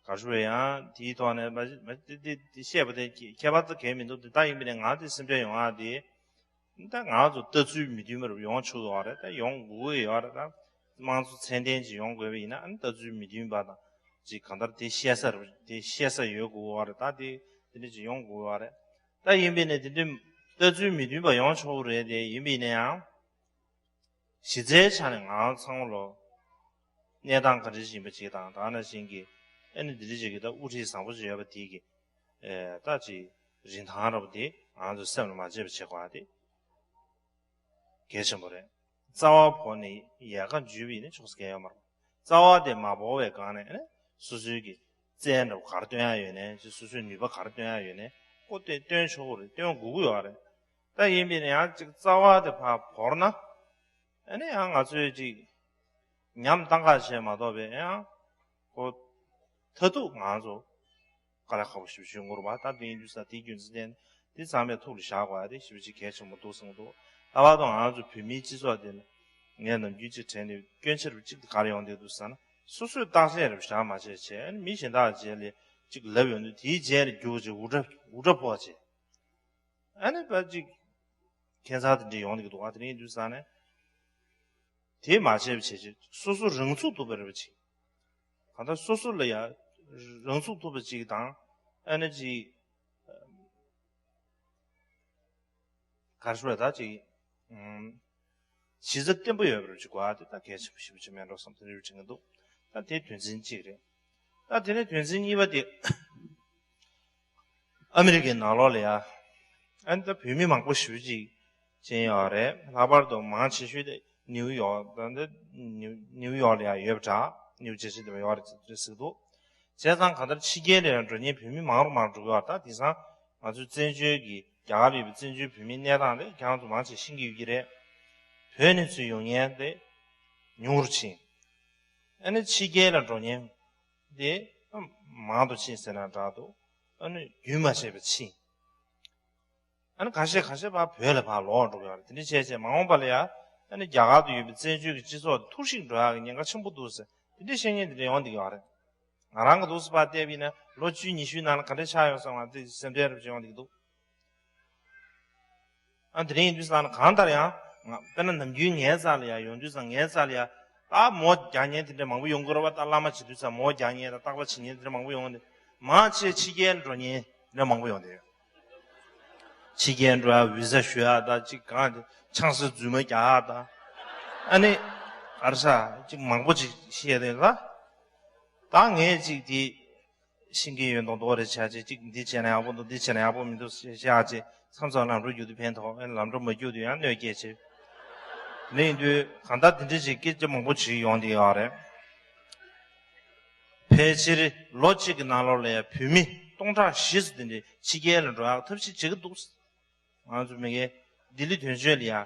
ག་རེ་ཞུ་དགོས་ཡང་དེའི་ཐོག་ནས་མ་མ་དེ་དེ་དེ་བཤད་པ་དེ་ཁྱད་པར་ད་གང་ཡང་མི་འདུག་དེ་ད་ཡིན་པ་ནས་ང་དེ་སེམས་ཁྲལ་ཡོང་ཡ་དེ། ད་ང་ཚོ་ལྟ་ཚུལ་མི་མཐུན་པ་རུ་ཡོང་ཆོག་ཡོད་རེད། ད་ཡོང་དགོས་ཀྱི་ཡོད་རེད། ད་དམངས་གཙོ་ཚད་ལྡན་ཅིག་ཡོང་དགོས་པ་ཡིན་ན་ཨ་ནི་ལྟ་ཚུལ་མི་མཐུན་པ་དང་ཅིག་གང་ལྟར་དེ་བཤད་ས་རུ་དེ་བཤད་ས་ཡོད་དགོས་ཡོད་རེད། ད་དེ་དེ་འདྲ་ཅིག་ཡོང་དགོས་ཡོད་རེད། ད་ཡིན་པས་ན་དེ་འདྲ་ལྟ་ཚུལ་མི་མཐུན་པ་ཡོང་ཆོག་གི་རེད། དེ་ཡིན་པས་ན་ཡང་གཞི་རྩའི་ཆ་ནས་ང་ཚང་མ་ལོ་གནས་སྟངས་ག་འདྲ་ཞིག་ཡིན་པ་ཅིག་དང་ད་ནང་བཞིན་གྱི་ཨ་ནི་འདི་འདྲ་ཅིག་གི་ད་དབུ་ཁྲིད་བཟང་པོ་ཅིག་ཡོད་པ་དེ་གི་ཨེ་ད་ཅིག་རིན་ཐང་འདྲ་པོ་དེ་ང་ཚོ་སེམས་ལ་མ་བརྗེད་པ་བྱེད་དགོས་ཡ་དེ་གལ་ཆེན་པོ་རེད། རྩ་བ་བོར་ནས་ཡལ་ག་འཇུས་པ་ཡིན་ན་ཆོག་ས་གང་ཡང་ཡོད་མ་རེད། རྩ་བ་དེ་མ་བོར་བའི་སྒང་ནས་ཨ་ནི་སོ་སོའི་གི་རྩལ་འདྲ་པོ་ག་རེ་སྟོན་ཡ་ཡོད་ནའི་སོ་སོའི་ནུས་པ་ག་རེ་སྟོན་ཡ་ཡོད་ནའི་ཁོ་དེ་སྟོན་ཆོག་གི་རེད། སྟོན་དགོས་ཀྱི་ཡོད་རེད། ད་ཡིན་པས་ན་ཡང་ཅིག་རྩ་བ་དེ་ཕར་བོར་ན་ཨ་ནི་ཡང་ང་ཚོས་ཅིག་ཉམས་བཏང་ག་བྱས་མ་གཏོགས་པའི་ཡང་ཁོ་མཐར་ཐུག་ང་ཚོ་དཀའ་ལས་ཁག་པོ་ཞེ་པོ་ཅིག་འགོར་བ། ད་དེ་ཡིན་དུས་ཙང་དེའི་རྒྱུ་མཚན་དེ་ཚང་མས་ཐུགས་ལ་བཞག་དགོས་ཡ་དེ་ཞེ་པོ་ཅིག་གལ་ཆེན་པོ་འདུག་བསམ་གྱི་འདུག་ད་བར་དུ་ང་ཚོ་བོད་མིའི་སྤྱི་ཚོགས་དེ་ལ་ངས་ནམ་རྒྱུན་ཅིག་དྲན་ནས་སྐྱོན་ཆ་རུ་གཅིག་དེ་ག་རེ་ཡོང་བསྡད་འདུག་ཟེར་ན་སོ་སོས་བརྟག་དཔྱད་རེ་བཞག་མ་བྱས་བྱས་ཨ་ནི་མི་གཞན་དག་རྗེས་ལ་ཅིག་ལབ་ཡོང་དུས་དེའི་རྗེས་ལ་རྒྱུག་ཅིག་འུར་སྒྲ་འུར་སྒྲ་ཕོག་བྱས། ཨ་ནི་ཕར་ཅིག་ཁྱད་མཚར་དེ་འདྲ་ཡོང་གི་འདུག་ཨ་དེ་རིང་དུས་ཙང་ནས་དེ་མ་བྱས་པ་བྱས་ཅིག་སོ་སོ་རང་ཚུགས་ཐུབ་པ་རེད་པ་ཅིག་གང་ལྟར་སོ་སོ་ལ་ཡ་རང་ཚུགས་ཐུབ་པ་ཅིག་དང་ཨ་ནི་ཅིག་ག་རེ་ཞུ་དགོས་ད་ཅིག་ཨུམ། གཞི་རྩ་བརྟན་པོ་ཡོད་པ་རེད་ཅིག་དགོས་ཨ་དེ་ད་གལ་ཆེན་པོ་ཞེ་པོ་ཅིག་མེད་འགྲོ་བསམ་དེ་འདྲ་དྲན་གྱི་འདུག་ད་དེ་དོན་ཚན་གཅིག་རེད། ད་དེ་ནས་དོན་ཚན་གཉིས་པ་དེ། ཨ་མི་རི་ཀའི་ནང་ལོགས་ལ་ཡ། ཨ་ནི་ད་བོད་མི་མང་པོ་ཞེ་པོ་ཅིག་ཅན་ཡོད་རེད། ལྷག་པར་དུ་མང་ཆེ་ཤོས་དེ་ནིའུ་ཡོག་ད་འདི་ནིའུ་ནིའུ་ཡོག་ལ་ཡ་ཡོད་པ་འདྲ། ནིའུ་ཇེར་སི་དེ་ཡོད་རེད་ཟེར་འདུག་བྱས་ཙང་གང་ལྟར་ཕྱི་རྒྱལ་ལ་ཡ་འགྲོ་མཁན་བོད་མི་མང་རུ་མང་རུ་འགྲོ་གི་ཡོད་རེད། ད་དེང་སང་ང་ཚོའི་བཙན་བྱོལ་གྱི་རྒྱ་གར་ལ་ཡོད་པའི་བཙན་བྱོལ་བོད་མིའི་གནས་སྟངས་དེ་ཁྱེད་རང་ཚོ་མང་ཆེ་ཤེས་ཀྱི་ཡོད་ཀྱི་རེད། བོད་ནས་ཚུར་ཡོང་མཁན་དེ་ཉུང་རུ་ཕྱིན། ཨ་ནི་ཕྱི་རྒྱལ་ལ་འགྲོ་མཁན་དེ་མང་དུ་ཕྱིན་ཟེར་ན་འདྲ་འདུག་ཨ་ནི་རྒྱུན་མ་ཆད་པར་ཕྱིན། ཨ་ནི་ཁ་ཤས་ཁ་ཤས་ཕར་བོད་ལ་ཕར་ལོག་འགྲོ་གི་ཡོད་རེད། དེ་འདྲ་བྱས་བྱས་མ་འོངས་པ་ལ་ཡ་ཨ་ནི་རྒྱ་གར་དུ་ཡོད་པའི་བཙན་བྱོལ་གྱི་སྤྱི་ཚོགས་འཐོར་ཞིག་འགྲོ་ཡག་གི་ཉེན་ཁ་ཆེན་པོ་འདུག་ཟེར་དེ་འདྲའི་བཤད་མཁན་དེ་འདྲ་ཡོང་བསྡད་ཀྱི་ཡོད་རེད། ང་རང་གི་འདུག་སེ་ཕར་བལྟས་པ་ཡིན་ན་ལོ་བཅུ་ཉི་ཤུའི་ནང་ལ་ག་འདྲ་ཆགས་ཡོང་སོང་ང་དེ་སེམས་ཁྲལ་རབ་ཅིག་ཡོང་བསྡད་ཀྱི་འདུག་ཨ་དེ་རིང་ཡིན་དུས་ཙང་ནས་གང་ལྟར་ཡང་ ང་དཔེར་ན་ནམ་རྒྱུན་ངའི་རྩ་ལ་ཡ་ཡོང་དུས་ཙང་ངའི་རྩ་ལ་ཡ་ད་མོ་རྒྱག་མཁན་དེ་འདྲ་མང་པོ་ཡོང་གི་རེད་བ། ད་བླ་མ་བྱེད་དུས་ཙང་མོ་རྒྱག་མཁན་དང་རྟག་པར་བྱེད་མཁན་དེ་འདྲ་མང་པོ་ཡོང་གི་འདུག་མང་ཆེ་ཕྱི་རྒྱལ་འགྲོ་མཁན་དེ་འདྲ་མང་པོ་ཡོང་དེ། ཕྱི་རྒྱལ་འགྲོ་ཡ་བི་ཟ་ཞུ་ཡ་ད་ཅིག་གང་ཆང་ས་རྫུན་མ་རྒྱག་ཡ་ད། ཨ་ནི་ཨར་ས་ཅིག་མང་པོ་ཅིག་བཤད་དེ་ལ། ད་ངས་ཅིག་དེ་ཤེས་ཀྱི་ཡོད་མདོག་མདོག་རེ་བྱ་བྱེད་ཅིག་འདི་བྱས་ན་ཡག་པོ་འདུག་འདི་བྱས་ན་ཡག་པོ་མི་འདུག་ཞེས་བྱས་མཚམས་མཚམས་ལམ་འགྲོ་རྒྱུག་དུས་ཕན་ཐོགས། ལམ་འགྲོ་མ་རྒྱུག་དུས་ཡང་གནོད་སྐྱེལ་བྱེད། དེ་ཡིན་དུས་གང་ལྟར་དེ་འདྲ་ཅིག་སྐད་ཆ་མང་པོ་ཅིག་ཡོང་བསྡད་ཡོད་རེད། ཕལ་ཆེར་ལོ་གཅིག་གི་ནང་ལོགས་ལ་ཡང་བོད་མི་སྟོང་ཕྲག་བཞི་ཙམ་དེ་འདྲས་ཕྱི་རྒྱལ་ལ་འགྲོ་ཡག་ཐབས་ཤེས་བྱེད་ཀྱི་འདུག་ང་ཚོ་མི་སྒེར་ལྡི་ལི་དོན་གཅོད་ལ་ཡང་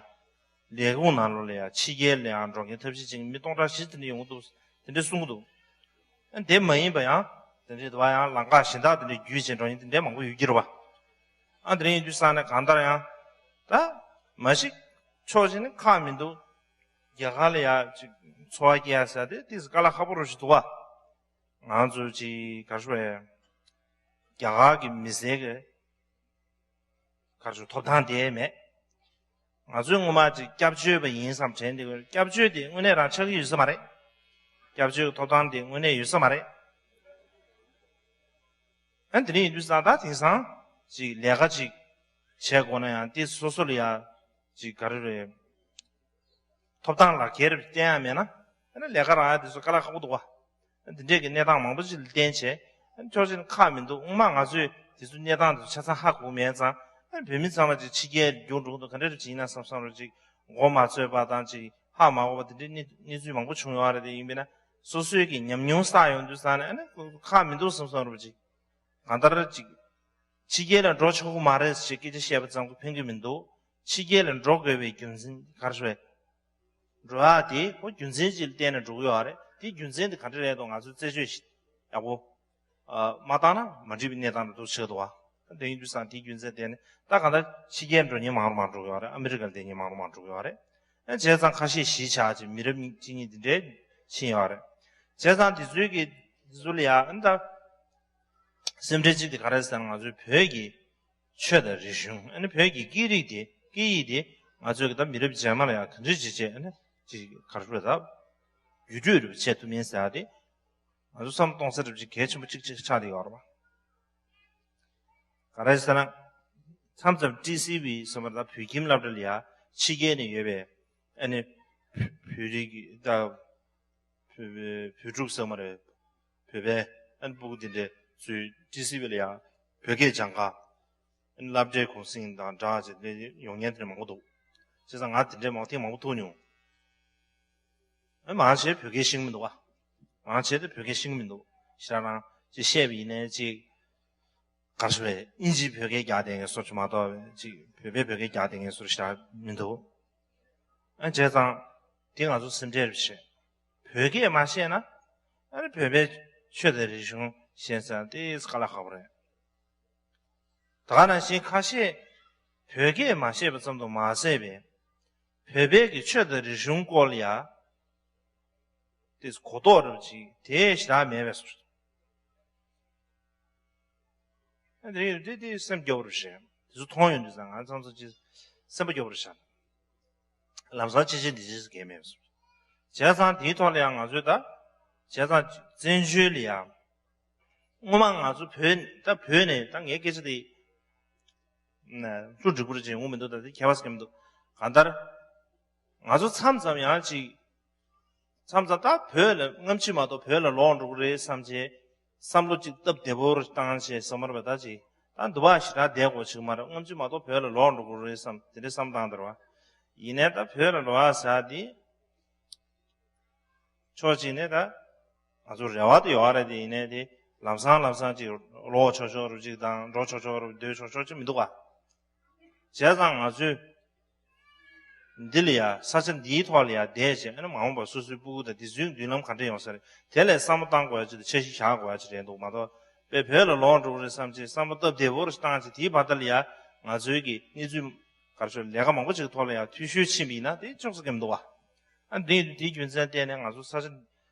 ལས་ཁུངས་ནང་ལོགས་ལ་ཡང་ཕྱི་རྒྱལ་ལ་ཡང་འགྲོ་མཁན་ཐབས་ཤེས་བྱེད་མཁན་མི་སྟོང་ཕྲག་བཞི་ཙམ་དེ་འདྲས་ཡོང་གི་འདུག་དེ་འདྲས་གསུང་གི་འདུག་ཨ་དེ་མ་ཡིན་པ་ཡང་དེ་འདྲས་འདུག་བ། ཡང་ལམ་ཁ་གཞན་དག་དེ་འདྲས་བརྒྱུད་བྱས་འགྲོ་མཁན་དེ་འདྲས་མང་པོ་ཡོད་ཀྱི་རེད་བ། ཨ་དེ་འདྲས་ཡིན་དུས་ཙང་ནས་གང་ལྟར་ཡང་ད་མ་གཞི་ཕྱོགས་གཅིག་ནས་ཁག་མི་འདུག་རྒྱ་གར་ལ་ཡ་ཅིག་འཚོ་བ་སྐྱེལ་ཡ་ཟེར་དེ་ཏིས་དཀའ་ལས་ཁག་པོ་རུ་ཞིག་འདུག་བ། ང་ཚོ་ཅིག་ག་རེ་ཞུ་དགོས་རེད། རྒྱ་གར་གྱི་མི་སེར་གྱི་ག་རེ་ཞུ་ཐོབ་ཐང་དེ་མེད། ང་ཚོས་སྔོན་མ་ཅིག་སྐྱབས་བཅོལ་བ་ཡིན་བསམ་དྲན་དེ། སྐྱབས་བཅོལ་དེ་དངོས་གནས་རང་ཆགས་ཀྱི་ཡོད་ས་མ་རེད། སྐྱབས་བཅོལ་གྱི་ཐོབ་ཐང་དེ་དངོས་གནས་ཡོད་ས་མ་རེད། ཨ་དེ་འདྲ་ཡིན་དུས་ཙང་ད་དེང་སང་ཅིག་ལས་ཀ་ཅིག་བྱེད་དགོས་ན་ཡང་དེ་སོ་སོ་ལ་ཡ་ཅིག་ག་རེ་རེད། ཐོབ་ཐང་ལག་ཁྱེར་བསྟན་ཡ་མེད་ན་ཨ་ནི་ལས་ཀ་རག་ཡ་དེ་ཚོ་དཀའ་ལས་ཁག་པོ་འདུག་བ། འདི་འདྲས་ཀྱི་གནས་སྟངས་མང་པོ་ཅིག་ལ་བརྟེན་བྱས་ཨ་ནི་ཕྱོགས་གཅིག་ནས་ཁག་མི་འདུག་སྔོན་མ་ང་ཚོས་དེ་ཚོའི་གནས་སྟངས་དེ་ཚོ་ཆ་ཚང་ཧ་གོ་མེད་ཙང་། ཨ་ནི་བོད་མི་ཚང་མ་ཅིག་ཕྱི་རྒྱལ་རྒྱུགས་འགྲོ་གི་འདུག་ག་འདྲས་རེད་ཅིག་ཡིན་ན་བསམ་བསམ་རེད། ཅིག་མགོ་མ་ཚོས་པ་དང་ཅིག་ཧ་མ་གོ་བ་དེ་འདྲའི་གནས་གནས་ཚུལ་མང་པོ་བྱུང་ཡོད་རེད། དེ་ཡིན་པས་ན་སོ་སོའི་གི་ཉམས་མྱོང་བསགས་ཡོང་དུས་ཙང་ནས་ཨ་ནི་ཁག་མི་འདུག་བསམ་བསམ་རེད། ཅིག་གང་ལྟར་ཅིག་ཕྱི་རྒྱལ་ལ་འགྲོ་ཆོག་གི་མ་རེད་ཞེས་སྐད་ཆ་བཤད་པ་ཙམ་གྱིས་ཕན་གྱི་མི་འདུག་ཕྱི་རྒྱལ་ལ་འགྲོ་དགོས་པའི་རྒྱུ་མཚན་ག་རེ་ཞུ་བས། འགྲོ་ཡག་དེ་ཁོ་རྒྱུ་མཚན་ཅིག་ལ་བརྟེན་ནས་འགྲོ་གི་ཡོད་རེད། དེ་རྒྱུ་མཚན་དེ་ག་འདྲ་རེད་འདུག་ང་ཚོས་རྩད་གཅོད་ཞིག་ཡག་པོ་མ་བཏང་ན་མ་འགྲིག་པའི་གནས་སྟངས་དེ་འདུག་ཆགས་འདུག་བ། དེ་ཡིན་དུས་ཙང་དེའི་རྒྱུ་མཚན་བརྟེན་ནས་ད་གང་ལྟར་ཕྱི་རྒྱལ་འགྲོ་མཁན་མང་རུ་མང་འགྲོ་གི་ཡོད་རེད། ཨ་མི་རི་ཀར་བསྡད་མཁན་མང་རུ་མང་འགྲོ་གི་ཡོད་རེད། ཨ་བྱས་ཙང་ཁ་ཤས་གཞིས་ཆགས་ཀྱི་མི་རབས་གཅིག་གཉིས་དེ་འདྲའི་ཕྱིན་ཡོད་རེད། བྱས་ཙང་དེ་ཚོའི་གི་དེ་ཚོ་ལ་ཡ་ཨ་ནི་ད་སེམས་ཁྲལ་གཅིག་དེ་ག་རེ་ཟེར་ན་ང་ཚོའི་བོད་ཀྱི་ཆོས་དང་རིག་གཞུང་ཨ་ནི་བོད་ཀྱི་སྐད་རིགས་དེ་སྐད་ཡིག་དེ་ང་ཚོས་གི་ད་མི་རབས་རྗེས་མ་ལ་ཡང་ག་འདྲ་ཅིག་བྱས་ཨ་ནི་ཅིག་ག་རེ་ཞུ་དགོས་རེད། ད་བརྒྱུད་སྤྲོད་རེ་བྱེད་ཐུབ་མིན་ཟེར་ཡ་དེ་ང་ཚོ་བསམ་བློ་གཏོང་ས་རེ་ཅིག་གལ་ཆེན་པོ་གཅིག་ཅིག་ཆགས་བསྡད་ཡོད་རེད་པ། ག་རེ་ཟེར་ན་མཚམས་མཚམས་ཊི་སི་ཝི་ཟེར་བ་ད་བོད་ཁྱིམ་སློབ་གྲྭ་ལ་ཡ་ཕྱི་རྒྱལ་ནས་ཡོད་པའི་ཨ་ནི་བོད་རིགས་ད་བོད་བོད་ཕྲུག་ཟེར་མ་རེད། བོད་པའི་ཨ་ནི་སྤུ་གུ་དེ་འདྲས་ཚོས་ཊི་སི་ཝི་ལ་ཡང་བོད་སྐད་སྦྱང་ག་ཨ་ནི་སློབ་གྲྭའི་གུང་སེང་དང་སྦྲགས་བྱས་ཏེ་ཡོང་མཁན་དེ་འདྲ་མང་པོ་འདུག་བྱས་ཙང་ང་དེ་འདྲས་མང་ཐེངས་མང་པོ་ཐུག་མྱོང་། ཨ་ནི་མང་ཆེ་བོད་སྐད་ཤེས་ཀྱི་མི་འདུག་བ། མང་ཆེ་དེ་བོད་སྐད་ཤེས་ཀྱི་མི་འདུག་ཞེ་དྲག་རང་ཅིག་བཤད་པ་ཡིན་ནའི་ཅིག་ག་རེ་ཞུ་དགོས་རེད། དབྱིན་ཇིའི་བོད་སྐད་རྒྱག་བསྡད་མཁན་བཟོ་ཅིག་མ་གཏོགས་ཅིག་བོད་པའི་བོད་སྐད་རྒྱག་བསྡད་མཁན་བཟོ་ཞེ་དྲག་མི་འདུག་ཨ་བྱས་ཙང་དེ་ང་ཚོ་སེམས་ཁྲལ་རེ་བྱེད། བོད་སྐད་མ་ཤེས་ན་ཨ་ནི་བོད་པའི་ཆོས་དང་རིག་གཞུང་ཤེས་ས་དེ་དཀའ་ལས་ཁག་པོ་རེད། ད་ག་ནང་བཞིན་ཁ་ཤས་བོད་སྐད་མ་ཤེས་པ་ཙམ་དུ་མ་ཟད་པའི་བོད་པའི་གི་ཆོས་དང་རིག་གཞུང་སྐོར་ལ་ཡ་དེ་གོ་རྟོགས་རེ་ཅིག་དེ་ཞེ་དྲག་མེད་པས་སོ། དེ་དེ་དེ་སེམས་སྐྱོ་བོ་རེད་ཤག་དེ་ཚོ་མཐོང་ཡོང་དུས་ཙང་ང་ཚང་ཚོ་ཅིག་སེམས་པ་སྐྱོ་བོ་རེད་ཤག་ལམ་སང་ཅི་བྱེད་འདི་བྱེད་ཟེར་མཁན་མེད་པས་སོ། བྱས་ཙང་དེའི་ཐོག་ལ་ཡང་ང་ཚོས་ད་བྱས་ཙང་བཙན་བྱོལ་ལ་ཡང་སྔོན་མ་ང་ཚོ་བོད་ད་བོད་ནས་ད་ངའི་སྐད་ཆ་དེ་ལྷུ་འགྲིག་པོ་རེད་ཅེས་འོང་མི་འདུག་ད་དེ་ཁྱད་པར་ཟེར་མཁན་མི་འདུག་གང་ལྟར་ང་ཚོ་མཚམས་མཚམས་ཡང་ཅིག་མཚམས་མཚམས་ད་བོད་ལ་སྔ་ཕྱི་མ་གཏོགས་བོད་ལ་ལོག་འགྲོ་གི་རེད་བསམ་བྱས་བསམ་བློ་ཅིག་སྟབས་བདེ་པོ་རུ་བཏང་བྱས་བསམ་པ་རེད་པ། ད་ཅིག་ད་འདི་བ་ཞེ་དྲག་བསྡད་དགོས་ཅིག་མ་རེད། སྔ་ཕྱི་མ་གཏོགས་བོད་ལ་ལོག་འགྲོ་གི་རེད་བསམ་དེ་འདྲའི་བསམ་སྟངས་དེ་རེད་པ། ཡིན་ནའི་ད་བོད་ལ་ལོག་ཡ་ཟེར་ཡ་དེ་ཕྱོགས་གཅིག་ནས་ད་ང་ཚོ་རེ་བ་དེ་ཡོད་རེད་དེ། ཡིན་ནའི་དེ་ལམ་སང་ལམ་སང་ཅིག་ལོག་ཆོག་ཆོག་རུ་ཅིག་དང་འགྲོ་ཆོག་ཆོག་རུ་སྡོད་ཆོག་ཆོག་ཅིག་མི་འདུག་ག་བྱས་ཙང་ང་ཚོས་འདི་ལ་ཡ་ས་ཆ་འདིའི་ཐོག་ལ་ཡ་བསྡད་བྱས་ཨ་ནི་མ་འོངས་པ་སོ་སོའི་སྤུ་གུ་དང་དེ་ཚོའི་མདུན་ལམ་ག་འདྲ་ཡོང་ས་རེད། དེ་ལ་བསམ་བློ་བཏང་དགོས་ཡ་ཅིག་དང་འཆར་གཞི་བཞག་དགོས་ཡ་ཅིག་རེད་འདུག་མ་གཏོགས་དཔེ་བོད་ལ་ལོག་འགྲོ་གི་རེད་བསམ་བྱས་བསམ་བློ་སྟབས་བདེ་པོ་རུ་བཏང་བྱས་དེའི་བར་དུ་ལ་ཡ་ང་ཚོའི་གི་གནས་ཚུལ་ག་རེ་ཞུ་ལས་ཀ་མང་པོ་ཅིག་གི་ཐོག་ལ་ཡ་འཐུས་ཤོར་ཕྱིན་པ་ཡིན་ན་དེ་ཆོག་ས་གི་མི་འདུག་བ། ཨ་འདི་དེའི་རྒྱུ་མཚན་བརྟེན་ནས་ང་ཚོ་ས་ཆ་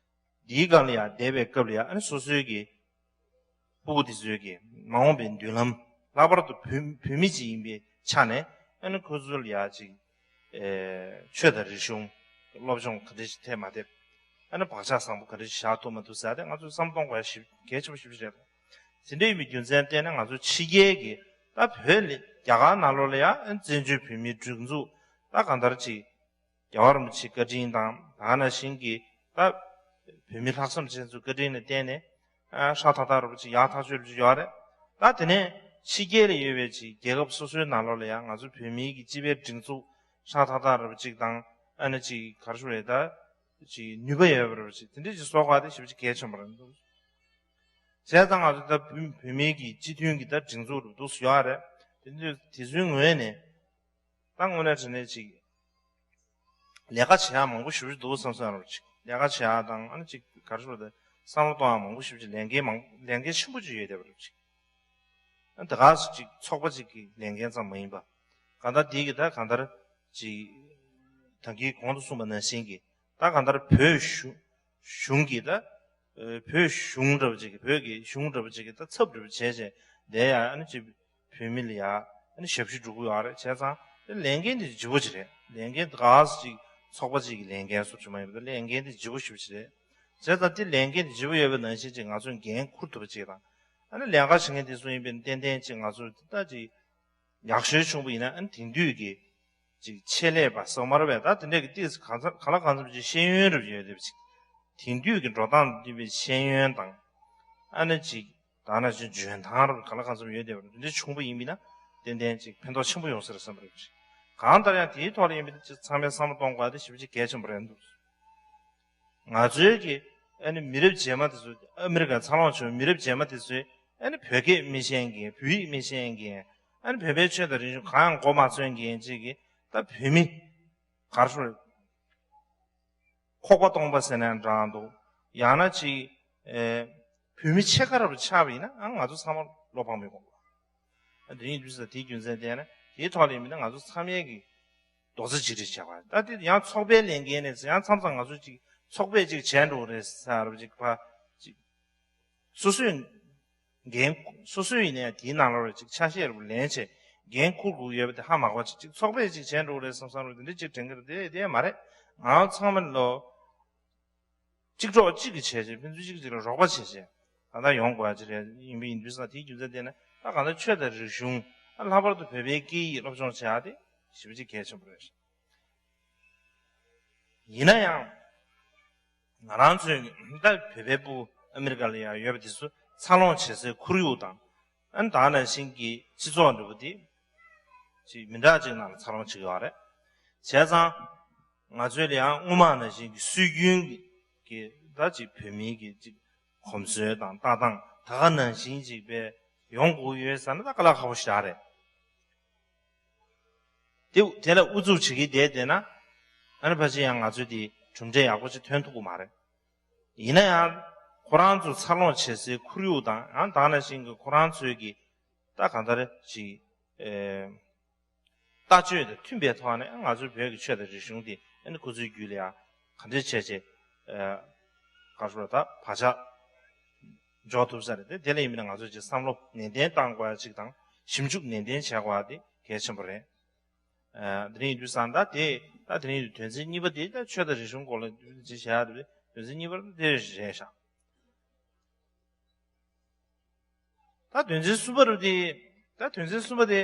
འདིའི་སྒང་ལ་ཡ་བསྡད་པའི་སྐབས་ལ་ཡ་ཨ་ནི་སོ་སོའི་གི་སྤུ་གུ་དེ་ཚོའི་གི་མ་འོངས་པའི་མདུན་ལམ་ལྷག་པར་དུ་བོད་བོད་མི་ཅིག་ཡིན་པའི་ཆ་ནས་ཨ་ནི་ཁོ་ཚོ་ལ་ཡ་ཅིག་ ཨེ་ཆོས་དང་རིག་གཞུང་སློབ་སྦྱོང་ག་འདྲ་ཞིག་ཐེབས་མ་ཐེབས། ཨ་ནི་བག་ཆགས་བཟང་པོ་ག་འདྲ་ཞིག་བཞག་ཐུབ་མ་ཐུབ་ཟེར་ཏེ་ང་ཚོས་བསམ་བློ་གཏོང་དགོས་ཡ་ཞིབ་གལ་ཆེན་པོ་ཞིབ་ཅིག་རེད། དེ་འདྲ་ཡིན་པའི་རྒྱུ་མཚན་བརྟེན་ནས་ང་ཚོ་ཕྱི་རྒྱལ་གྱི་ད་བོད་ལ་རྒྱ་གར་ནང་ལོགས་ལ་ཡང་བཙན་བྱོལ་བོད་མིའི་སྒྲིག་འཛུགས་ད་གང་ལྟར་ཅིག་རྒྱལ་བ་རིན་པོ་ཆེའི་བཀའ་དྲིན་དང་ད་ག་ནང་བཞིན་གྱི་ད་བོད་མི་ལྷག་བསམ་ཅན་ཚོའི་བཀའ་དྲིན་ལ་བརྟེན་ནས་ཨ་ཧྲ་ཐག་ཐག་རུ་ཅིག་ཡག་ཐག་ཆོད་རུ་ཅིག་ཡོད་རེད། ད་དེ་ནས་ཕྱི་རྒྱལ་ལ་ཡོད་པའི་ཅིག་རྒྱལ་ཁབ་སོ་སོའི་ནང་ལོགས་ལ་ཡང་ང་ཚོ་བོད་མིའི་གི་སྤྱི་པའི་སྒྲིག་འཛུགས་ཧྲ་ཐག་ཐག་རུ་ཅིག་དང་ཨ་ནི་ཅིག་ག་རེ་ཞུ་རེད། ད་ཅིག་ནུས་པ་ཡོད་པ་རུ་ཅིག་དེ་འདྲས་ཅིག་བཟོ་དགོས་དེ་ཞེ་པོ་ཅིག་གལ་ཆེན་པོ་རེད་འདུག་བྱས་ཙང་ང་ཚོ་ད་བོད་བོད་མིའི་གི་སྤྱི་མཐུན་གྱི་ད་སྒྲིག་འཛུགས་རུ་འདུག་སེ་ཡོད་རེད། དེ་ཚོའི་དེ་ཚོའི་ངོས་ནས་ད་དངོས་གནས་དྲང་གནས་ཅིག་ལས་ཀ་བྱེད་ཡག་མང་པོ་ཞེ་པོ་ཅིག་འདུག་བསམ་བསམ་རུ་ཅིག་ལས་ཀ་བྱེད་ཡག་དང་ཨ་ནི་ཅིག་ག་རེ་ཞུ་དགོས་རེད། བསམ་བློ་གཏོང་ཡག་མང་པོ་ཞེ་པོ་ཅིག་ལས་འགན་མང་ལས་འགན་ཆེན་པོ་ཅིག་ཡོད་བསྡད་པ་རུ་ཅིག་ཨ་ནི་ད་ག་སེ་ཅིག་ཚོགས་པ་ཅིག་གི་ལས་འགན་ཙམ་མ་ཡིན་པ། གང་ལྟར་འདི་གི་ད་གང་ལྟར་ཅིག་ད་གིན་གོང་དུ་གསུངས་པ་ནང་བཞིན་གྱི་ད་གང་ལྟར་བོད་གཞུང་གཞུང་གི་ད་ཨ་བོད་གཞུང་འདྲ་པོ་ཅིག་གི་བོད་ཀྱི་གཞུང་འདྲ་པོ་ཅིག་གི་ད་ཚབ་འདྲ་པོ་བྱས་བྱས་བསྡད་ཡ་ཨ་ནི་ཅིག་བོད་མི་ལ་ཡ་ཨ་ནི་ཞབས་ཞུ་སྒྲུབ་ཀྱི་ཡོད་རེད། བྱས་ཙང་དེ་ལས་འགན་དེ་ལྗིད་པོ་ཅིག་རེད། ལས་འགན་དེ་ག་སེ་ཅིག་ཚོགས་པ་ཅིག་གི་ལས་འགན་སོགས་ཅིག་མ་ཡིན་པ་དེ་ལས་འགན་དེ་ལྗིད་པོ་ཞེ་པོ་ཅིག་རེད། བྱས་ཙང་དེ་ལས་འགན་དེ་ལྗིད་པོ་ཡོད་པ་ནང་བཞིན་ཅིག་ང་ཚོས་འགན་འཁུར་ཐུབ་པ་ཅིག་དང་ཨ་ནི་ལས་ཀ་བྱེད་མཁན་དེ་ཚོ་ཡིན་པའི་ཏན་ཏན་ཅིག་ང་ཚོ་ད་ཅིག་ཡག་ཤོས་བྱུང་པ་ཡིན་ན་ཨ་ནི་དེང་དུས་ཀྱི་ཅིག་ཆེད་ལས་པ་སོགས་མ་རེད་པས། ད་དེ་འདྲས་ཀྱི་ཏིས་གང་འཚམ་གང་ལ་གང་འཚམ་ཅིག་ཤེས་ཡོན་རབ་ཡོད་དེ་ཅིག་དེང་དུས་ཀྱི་འགྲོ་སྟངས་འདི་བའི་ཤེས་ཡོན་དང་ཨ་ནི་ཅིག་ད་ན་ཅིག་འཇོན་ཐང་རབ་གང་ལ་གང་འཚམ་ཡོད་དེ་འདི་འདྲས་བྱུང་པ་ཡིན་པ་ཡིན་ན་ཏན་ཏན་ཅིག་ཕན་ཐོགས་ཆེན་པོ་ཡོང་ས་རེད་བསམ་པ་རེད། གང་ལྟར་ཡང་དེའི་ཐོག་ལ་ཡིན་པ་ཅིག་ཚང་མས་བསམ་བློ་གཏོང་དགོས་དེ་ཞེ་པོ་ཅིག་གལ་ཆེན་པོ་རེད་འདུག་ང་ཚོའི་གི་ཨ་ནི་མི་རབས་རྗེས་མ་དེ་ཚོ་ཨ་མི་རི་ཀར་འཚར་ལོངས་བྱུང་བའི་མི་རབས་རྗེས་མ་དེ་ཚོས་ཨ་ནི་བོད་སྐད་མི་ཤེས་མཁན་བོད་ཡིག་མི་ཤེས་མཁན་ཨ་ནི་བོད་པའི་ཆོས་དང་རིག་གཞུང་གང་ཡང་མགོ་མ་ཚོས་མཁན་ཅིག་གིས་ད་བོད་མི་གར་ཤོར་ཁོག་པ་སྟོང་པ་ཟེར་ནའང་འདྲ་འདུག་ཡང་ན་ཅིག་ཨེ་བོད་མི་ཕྱེད་ཀ་རབ་ཆགས་པ་ཡིན་ན་ཨ་ང་ཚོ་ཚང་མ་བློ་ཕམ་ཡོད་དགོས། ཨ་དེ་ཡིན་དུས་ཙང་དེའི་རྒྱུ་མཚན་བལྟས་ན་དེའི་ཐོག་ལ་ཡིན་མིན་ན་ང་ཚོ་ཚང་མས་ཀྱི་རྡོག་རྩ་གཅིག་སྒྲིལ་བྱས་པ་ད་དེ་ཡང་ཚོགས་པའི་ལས་འགན་ནས་ཡང་མཚམས་མཚམས་ང་ཚོ་ཅིག་ཚོགས་པས་ཅིག་བྱས་འགྲོ་གི་རེད་ཟེར་རབ་ཅིག་ཕ་ཅིག་སོ་སོས་འགན་སོ་སོས་ཡིན་ནའི་དེའི་ནང་ལོགས་ལ་ཅིག་ཆ་ཤས་རབ་ལེན་བྱས་འགན་འཁུར་དགོས་ཡོད་པ་དེ་ཧ་མ་གོ་ཅིག་ཅིག་ཚོགས་པས་ཅིག་བྱས་འགྲོ་གི་རེད་བསམ་བསམ་རུ་དེ་འདྲ་ཅིག་དྲན་གི་རེད། དེ་དེ་མ་རེད། ང་ཚང་མ་ལོ། གཅིག་གྲོགས་གཅིག་གིས་བྱས་བྱས་ཕན་ཚུན་གཅིག་གཅིག་ལ་རོགས་པ་བྱས་བྱས་ད་ལྟ་ཡོང་དགོས་ཡ་ཅིག་རེད་ཡིན་པ་ཡིན་དུས་ཙང་དེའི་རྒྱུ་མཚན་བལྟས་ན་ད་གང་ལྟར་ཆོས་དང་རིག་གཞུང་ལྷག་པར་དུ་བོད་པའི་སྐད་ཡིག་སློབ་སྦྱོང་བྱེད་ཡ་དེ་ཞེ་པོ་ཅིག་གལ་ཆེན་པོ་རེད། ཡིན་ན་ཡང་ང་རང་ཚོའི་ད་བོད་པའི་སྤུ་ཨ་མི་རི་ཀ་ལ་ཡང་ཡོད་པ་དེ་ཚོ་འཚར་ལོངས་བྱེད་སའི་ཁོར་ཡུག་དང་ཨ་ནི་ད་ག་ནང་བཞིན་གྱི་སྤྱི་ཚོགས་འདྲ་པོ་དེ་ཅིག་མི་འདྲ་ཅིག་ནང་ལ་འཚར་ལོངས་བྱེད་ཀྱི་ཡོད་རེད། བྱས་ཙང་། ང་ཚོའི་ལ་ཡང་སྔོན་མ་ནང་བཞིན་གྱི་སྲོལ་རྒྱུན་གྱི་ད་ཅིག་བོད་མིའི་གི་ཅིག་གོམས་སྲོལ་དང་ལྟ་སྟངས་ད་ག་ནང་བཞིན་ཅིག་པའི་ཡོང་དགོས་ཡོད་ཟེར་ན་ད་དཀའ་ལས་ཁག་པོ་ཞིག་རེད། དེ་དེ་ལ་ཨུ་ཚུགས་བྱེད་ཀྱི་བསྡད་བསྡད་ན་ཨ་ནི་ཕལ་ཆེར་ཡང་ང་ཚོས་དེ་གྲུབ་འབྲས་ཡག་པོ་ཅིག་ཐོན་ཐུབ་ཀྱི་མ་རེད། ཡིན་ན་ཡང་ཁོ་རང་ཚོ་འཚར་ལོངས་བྱེད་སའི་ཁོར་ཡུག་དང་ཡང་ད་ག་ནང་བཞིན་གྱི་ཁོ་རང་ཚོའི་གི་ད་གང་ལྟར་ཅིག་ཨེ། ལྟ་སྤྱོད་དང་མཐུན་པའི་ཐོག་ནས་ང་ཚོའི་བོད་ཀྱི་ཆོས་དང་རིག་གཞུང་དེ་ཨ་ནི་ཁོ་ཚོའི་རྒྱུད་ལ་ཡང་ག་འདྲས་བྱས་བྱས་ག་རེ་ཞུ་ད་བག་ཆགས་འཇོག་ཐུབ་ས་རེད་དེ། དེ་ལ་ཡིན་མིན་ན་ང་ཚོས་ཅིག་བསམ་བློ་ནན་ཏན་བཏང་དགོས་ཡ་ཅིག་དང་ཞིབ་འཇུག་ནན་ཏན་བྱེད་དགོས་ཡ་དེ་གལ་ཆེན་པོ་རེད། དེ་རིང་ཡིན་དུས་ཙང་ད་དེ་ད་དེ་རིང་དོན་ཚན་གཉིས་པ་དེ་ད་ཆོས་དང་རིག་གཞུང་སྐོར་ལ་ཅིག་བྱེད་ཡ་དེ་དོན་ཚན་གཉིས་པ་དེ་རེད་ཤག་ད་དོན་ཚན་གསུམ་པ་རུ་དེ་ད་དོན་ཚན་གསུམ་པ་དེ་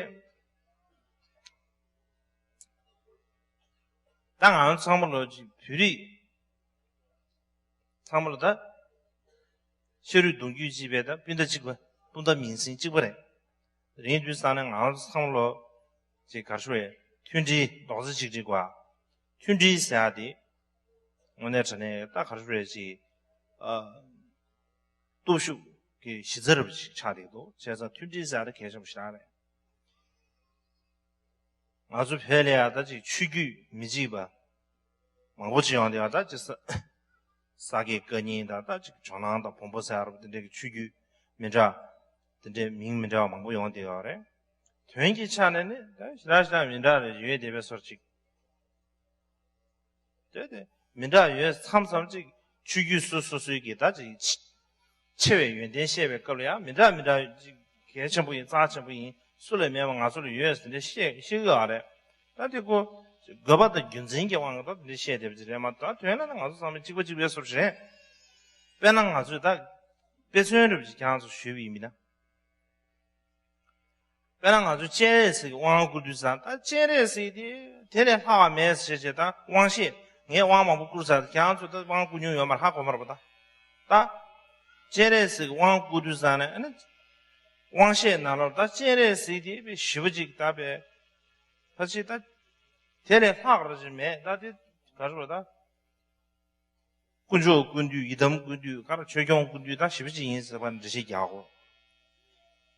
ད་ང་རང་ཚང་མ་ལོ་ཅིག་བོད་རིགས་ཚང་མ་ལོ་ད་ཤ་རུས་གདུང་རྒྱུད་གཅིག་པའི་ད་སྤུན་ཟླ་གཅིག་པ་སྤུན་ཟླ་མིང་སྲིང་གཅིག་པ་རེད། རིང་དུས་ས་ནས་ང་རང་ཚང་མ་ལོ་ཅིག་གར་ཞུ་བའི་མཐུན་སྒྲིལ་རྡོག་རྩ་གཅིག་སྒྲིལ་དགོས། མཐུན་སྒྲིལ་ཟེར་ཡ་དེ་དངོས་གནས་དྲང་གནས་ད་གར་ཞུ་བའི་ཅིག་ཨ། སྟོབས་ཤུགས་ཀྱི་གཞི་རྩ་རུ་ཆགས་བསྡད་འདུག་བྱས་ཙང་མཐུན་སྒྲིལ་ཟེར་ཡ་དེ་གལ་ཆེན་པོ་ཞེ་དྲག་རེད། ང་ཚོ་བོད་ལ་ཡ་ད་ཅིག་ཆོས་བརྒྱུད་མི་གཅིག་པ་མང་པོ་ཅིག་ཡོང་བསྡད་ཡ་ད་ཅིག་ས་ས་དགེ་བཀའ་རྙིང་དང་ད་ཅིག་ཇོ་ནང་དང་བོན་པོ་ཟེར་ཡ་རུ་དེ་འདྲའི་གི་ཆོས་བརྒྱུད་མི་འདྲ་དེ་འདྲའི་མིང་མི་འདྲ་བ་མང་པོ་ཡོང་བསྡད་ཡོད་རེད། དོན་གྱི་ཆ་ནས་ནི་ད་ཞེ་དྲག་ཞེ་དྲག་མི་འདྲ་རེ་ཡོད་བསྡད་པའི་སོར་ཅིག་དེ་དེ་མི་འདྲ་ཡོད་མཚམས་མཚམས་ཅིག་ཆོས་བརྒྱུད་སོ་སོ་སོའི་གི་ད་ཅིག་ཆེ་བའི་ཡོན་ཏན་བཤད་པའི་སྐབས་ལ་ཡང་མི་འདྲ་མི་འདྲ་ཅིག་གལ་ཆེན་པོ་ཡིན་རྩ་ཆེན་པོ་ཡིན་སུ་ལ་མེད་པ་ང་ཚོ་ལ་ཡོད་ཟེར་འདྲ་བཤད་བཤད་གི་ཡོད་རེད། ད་དེ་ཀོ་ དགོས་པ་དང་རྒྱུ་མཚན་གྱི་དབང་གིས་ད་དེ་འདྲ་བཤད་བསྡད་པ་ཅིག་རེད་མ་གཏོགས། དོན་ལ་ནི་ང་ཚོ་ཚང་མ་གཅིག་པ་གཅིག་པའི་བཟོ་འདྲ་རེད། དཔེར་ན་ང་ཚོས་ད་དཔེ་མཚོན་རེ་བ་ཅིག་ཁྱེད་རང་ཚོ་ཞུས་པ་ཡིན་པ་ན། དཔེར་ན་ང་ཚོས་སྤྱན་རས་གཟིགས་ཀྱི་དབང་བསྐུར་དུས་ཙང་། ད་སྤྱན་རས་གཟིགས་དེ་དེ་ལས་ལྷག་པ་མེད་ཟེར་བྱས། ད་དབང་བཤད། ངས་དབང་མང་པོ་བསྐུར་ཚར། ཁྱེད་རང་ཚོས་ད་དབང་བསྐུར་མྱོང་ཡོད་མ་རེད། ཧ་གོ་མ་རེད་པ། ད་ད་སྤྱན་རས་གཟིགས་ཀྱི་དབང་བསྐུར་དུས་ཙང་ནས། ཨ་ནི་དབང་བཤད་ནང་ལོགས་ད་སྤྱན་རས་གཟིགས་དེ་དཔེ་ཞེ་པོ་ཅིག་ད་དཔེ་ཕལ་ཆེར་ད་དེ་ལས་ལྷག་ར་ཅིག་མེད། ད་དེ་ག་རེ་ཟེར་ད། དཀོན་མཆོག་ཀུན་འདུས། ཡི་དམ་ཀུན་འདུས། ག་རེ་ཆོས་སྐྱོང་ཀུན་འདུས། ད་ཞེ་པོ་ཅིག་ཡིན་ཟེར་བ་འགྲེལ་བཤད་རྒྱག་གོ།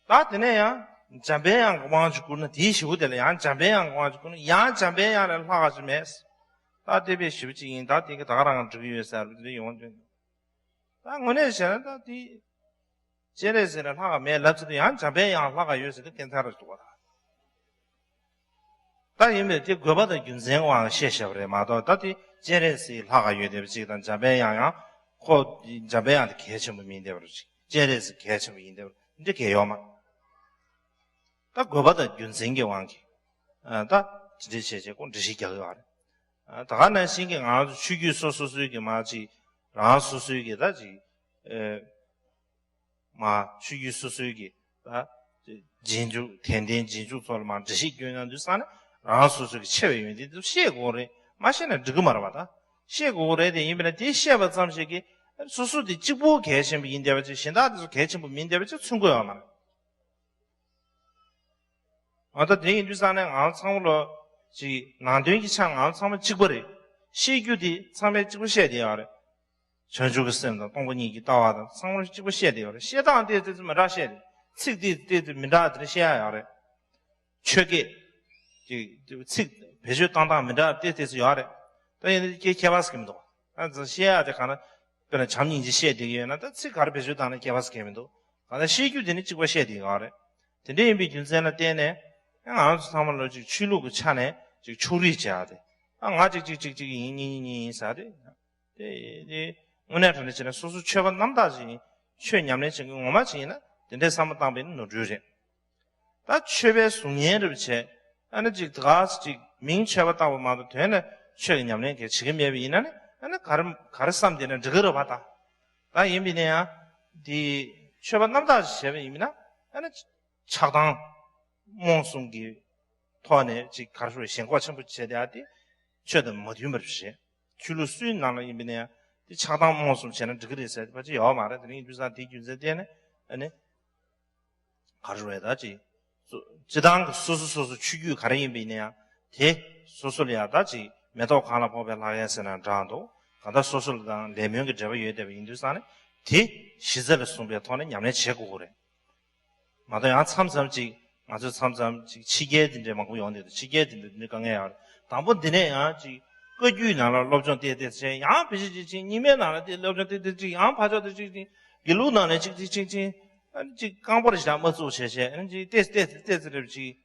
ད་དེ་ནས་ཡང་འཇམ་པའི་དབྱངས་ཀྱི་དབང་ཅིག་བསྐུར་ན། དེའི་ཞེ་པོ་དེ་ལ་ཡང་འཇམ་པའི་དབྱངས་ཀྱི་དབང་ཅིག་བསྐུར་ན། ཡང་འཇམ་པའི་དབྱངས་ལས་ལྷག་པ་ཅིག་མེད། ད་དེ་དཔེ་ཞེ་པོ་ཅིག་ཡིན། ད་དེ་གི་ད་ག་རང་འགྲིག་གི་ཡོད་ཟེར་བ་དེ་ཡོང་དུས། ད་དངོས་གནས་བྱས་ན་ད་དེ་སྤྱན་རས་གཟིགས་ལས་ལྷག་པ་མེད་ལབ་ཚེ། ད་ཡང་འཇམ་པའི་དབྱངས་ལྷག་པ་ཡོད་ཟེར་ན་ཁྱད་མཚར་རེད་འདུག་པ། ད་ཡིན་པས་དེ་དགོས་པ་དང་རྒྱུ་མཚན་དབང་བཤད་བཞག་པ་རེད་མ་གཏོགས། ད་དེ་སྤྱན་རས་གཟིགས་ལྷག་ག་ཡོད་བསྡད་པ་ཅིག་དང་། འཇམ་པའི་དབྱངས་ཡང་ཁོ་འཇམ་པའི་དབྱངས་དེ་གལ་ཆེན་པོ་མིན་བསྡད་པ་རེད། སྤྱན་རས་གཟིགས་གལ་ཆེན་པོ་ཡིན་བསྡད་པ་འདི་གལ་ཡོད་མ། ད་དགོས་པ་དང་རྒྱུ་མཚན་གྱི་དབང་གིས། ཨ། ད་དེ་འདྲ་བྱས་བྱས་ཁོ་འགྲེལ་བཤད་རྒྱག་གི་ཡོད་རེད། ཨ། ད་ག་ནང་བཞིན་གྱི་ང་ཚོ་ཆོས་བརྒྱུད་སོ་སོ་སོའི་གི་མ་ཅིག་རང་སོ་སོའི་གི་ད་ཅིག་ཨེ། མ་ཆོས་བརྒྱུད་སོ་སོའི་གི་ད་རྗེས་འཇུག་དད་ལྡན་རྗེས་འཇུག་ཚོ་ལ་མ་འགྲེལ་བཤད་སྐྱོན་གནང་དུས་ཙང་ནས། རང་སོ་སོའི་གི་ཆེ་བའི་ཡོན་ཏན་དེ་ཚོ་ཤེས་དགོས་རེད། མ་ཤེས་ན་འགྲིག་གི་མ་རེད་པ། ད་ཤེས་དགོས་རེད། དེ་ཡིན་པས་ན་དེ་ཤེས་པ་ཙམ་ཞིག་གིས་སོ་སོ་དེ་གཅིག་པོ་གལ་ཆེན་པོ་ཡིན་བསྡད་པ་ཅིག་གཞན་དག་དེ་ཚོ་གལ་ཆེན་པོ་མིན་བསྡད་པ་ཅིག་མཚོན་དགོས་ཡོད་མ་རེད། ང་ད་དེ་ཡིན་དུས་ཙང་ནས་ང་ཚང་མ་ལོ་ཅིག་ནང་དོན་གྱི་ཆ་ང་ཚང་མ་གཅིག་པ་རེད། ཤེས་རྒྱུ་དེ་ཚང་མས་གཅིག་པ་བཤད་བསྡད་ཡོད་རེད། བྱང་ཆུབ་ཀྱི་སེམས་དང་སྟོང་པ་ཉིད་ཀྱི་ལྟ་བ་དང་ཚང་མ་གཅིག་པ་བཤད་བསྡད་ཡོད་རེད། བཤད་སྟངས་དེ་དེ་ཚོ་མི་འདྲ་བཤད་རེད། ཚིག་དེ་དེ་དེ་མི་འདྲ་དེ་འདྲ་བཤད་ཡ་ཡོད་རེད། ཆོས་སྐད་ཅིག་ཚིག་བེད་སྤྱོད་བཏང་སྟངས་མི་འདྲ་དེ་དེ་ཚོ་ཡོད་རེད། ད་ཡིན་ན་ཁྱད་ཁྱད་པར་ཟེར་གྱི་མི་འདུག་ཨ་ཙི་བཤད་ཡ་དེ་ག་ན། དཔེར་ན་བྱམས་སྙིང་རྗེ་བཤད་བསྡད་ཀྱི་ཡོད་ན། ད་ཚིག་ག་རེ་བེད་སྤྱོད་བཏང་ན་ཁྱད་པར་ཟེར་གྱི་མི་འདུག་གང་ལྟར་ཤེས་རྒྱུ་དེ་ནི་གཅིག་པ་བཤད་བསྡད་ཀྱི་ཡོད་རེད། དེ་འདྲ་ཡིན་པའི་རྒྱུ་མཚན་ལ་བརྟེན་ནས། ང་ཚོ་ཚང་མ་ལོ་ཅིག་ཆོས་ལུགས་ཀྱི་ཆ་ནས་ཅིག་ཕྱོགས་རིས་བྱེད་ཡ་དེ། ཨ། ང་ཅིག་ཅིག་ཅིག་ཅིག་ཡིན། གཉིས་གཉིས་གཉིས་ཡིན་ཟེར་ཡ་དེ། དེ་དེ་དངོས་གནས་དྲང་གནས་བྱས་ན་སོ་སོ་ཆོས་པ་རྣམ་དག་ཅིག་ཡིན། ཆོས་ཉམས་ལེན་བྱེད་མཁན་ངོ་མ་ཅིག་ཡིན་ན། དེ་འདྲའི་བསམ་བློ་བཏང་པ་ཡིན་ན་ནོར་འཁྲུལ་རེད། ད་ཆོས་པའི་གཟུགས་བརྙན་རེ་བྱས། ཨ་ནི་ཅིག་དེ་ག་ཅིག་མིང་ཆོས་པ་བཏགས་པ་མ་གཏོགས་དོན་ལ་ཆོས་ཀྱི་ཉམས་ལེན་གང་ཡང་བྱེད་ཀྱི་མེད་པ་ཡིན་ན་ནི། ཨ་ནི་ག་རེ་ག་རེ་བསམ་བསྡད་ན་འགྲིག་གི་རེད་པ། ད་ད་ཡིན་པ་ཡིན་ན་ཡང་དེ་ཆོས་པ་རྣམ་དག་ཅིག་བྱས་པ་ཡིན་ན། ཨ་ནི་ཆགས་སྡང་རྨོངས་གསུམ་གྱི་ཐོག་ནས་ཅིག་ག་རེ་ཞུ། ཞེན་ཁོག་ཆེན་པོ་བྱས་བསྡད་ཡ་དེ་ཆོས་དང་མ་མཐུན་པ་རེད། ཆོས་ལུགས་སུའི་ནང་ལ་ཡིན་པ་ཡིན་ན་ཡང་དེ་ཆགས་སྡང་རྨོངས་གསུམ་བྱས་ན་འགྲིག་གི་རེད་ཟེར་བ་ཅིག་ཡོད་མ་རེད། དེ་ཡིན་དུས་ཙང་དེའི་རྒྱུ་མཚན་བརྟེན་ནས། ཨ་ནི་ག་རེ་རེད། ད་ཅིག་སྤྱི་བཏང་གི་སོ་སོ་སོ་སོ་ཆོས་བརྒྱུད་ག་རེ་ཡིན་པ་ཡིན་ན་ཡང་། དེ་སོ་སོ་ལ་ཡང་ད་ཅིག་མེ་ཏོག་གང་ལ་ཕོག་པའི་ལྷ་སྐལ་ཟེར་ན་འདྲ་འདུག་གང་ལྟར་སོ་སོ་ལ་དང་ལས་སྨོན་གྱི་འབྲེལ་བ་ཡོད་བསྡད་པ་ཡིན་དུས་ཙང་ནས། དེ་གཞི་རྩ་ལ་བཟུང་པའི་ཐོག་ནས་ཉམས་ལེན་བྱེད་དགོས་ཀྱི་རེད། མ་གཏོགས་ཡང་མཚམས་མཚམས་ཅིག་ང་ཚོས་མཚམས་མཚམས་ཅིག་ཕྱི་རྒྱལ་དེ་འདྲའི་མང་པོ་ཡོང་བསྡད་འདུག་ཕྱི་རྒྱལ་དེ་འདྲ་དེ་འདྲའི་དཀའ་ངལ་ཡོད་རེད། དང་པོ་འདི་ནས་ཡང་ཅིག་བཀའ་བརྒྱུད་ནང་ལ་སློབ་སྦྱོང་ཏོག་ཙམ་བྱས། ཡང་ཕལ་ཆེར་ཅིག་རྙིང་མའི་ནང་ལ་དེ་སློབ་སྦྱོང་ཏོག་ཙམ་ཅིག་ཡང་ཕར་ཕྱོགས་དེ་ཅིག་ཅིག་དགེ་ལུགས་ནང་ནས་ཅིག་ཅིག་ཅིག་ཅིག་ཨ་ནི་ཅིག་རྐང་པར་བཞག་མ་བཙུགས་བྱས་བྱས། ཨ་ནི་ཅིག་ཏོག་ཙམ་ཏོག་ཙམ་ཏོག་ཙམ་རེ་ཅིག་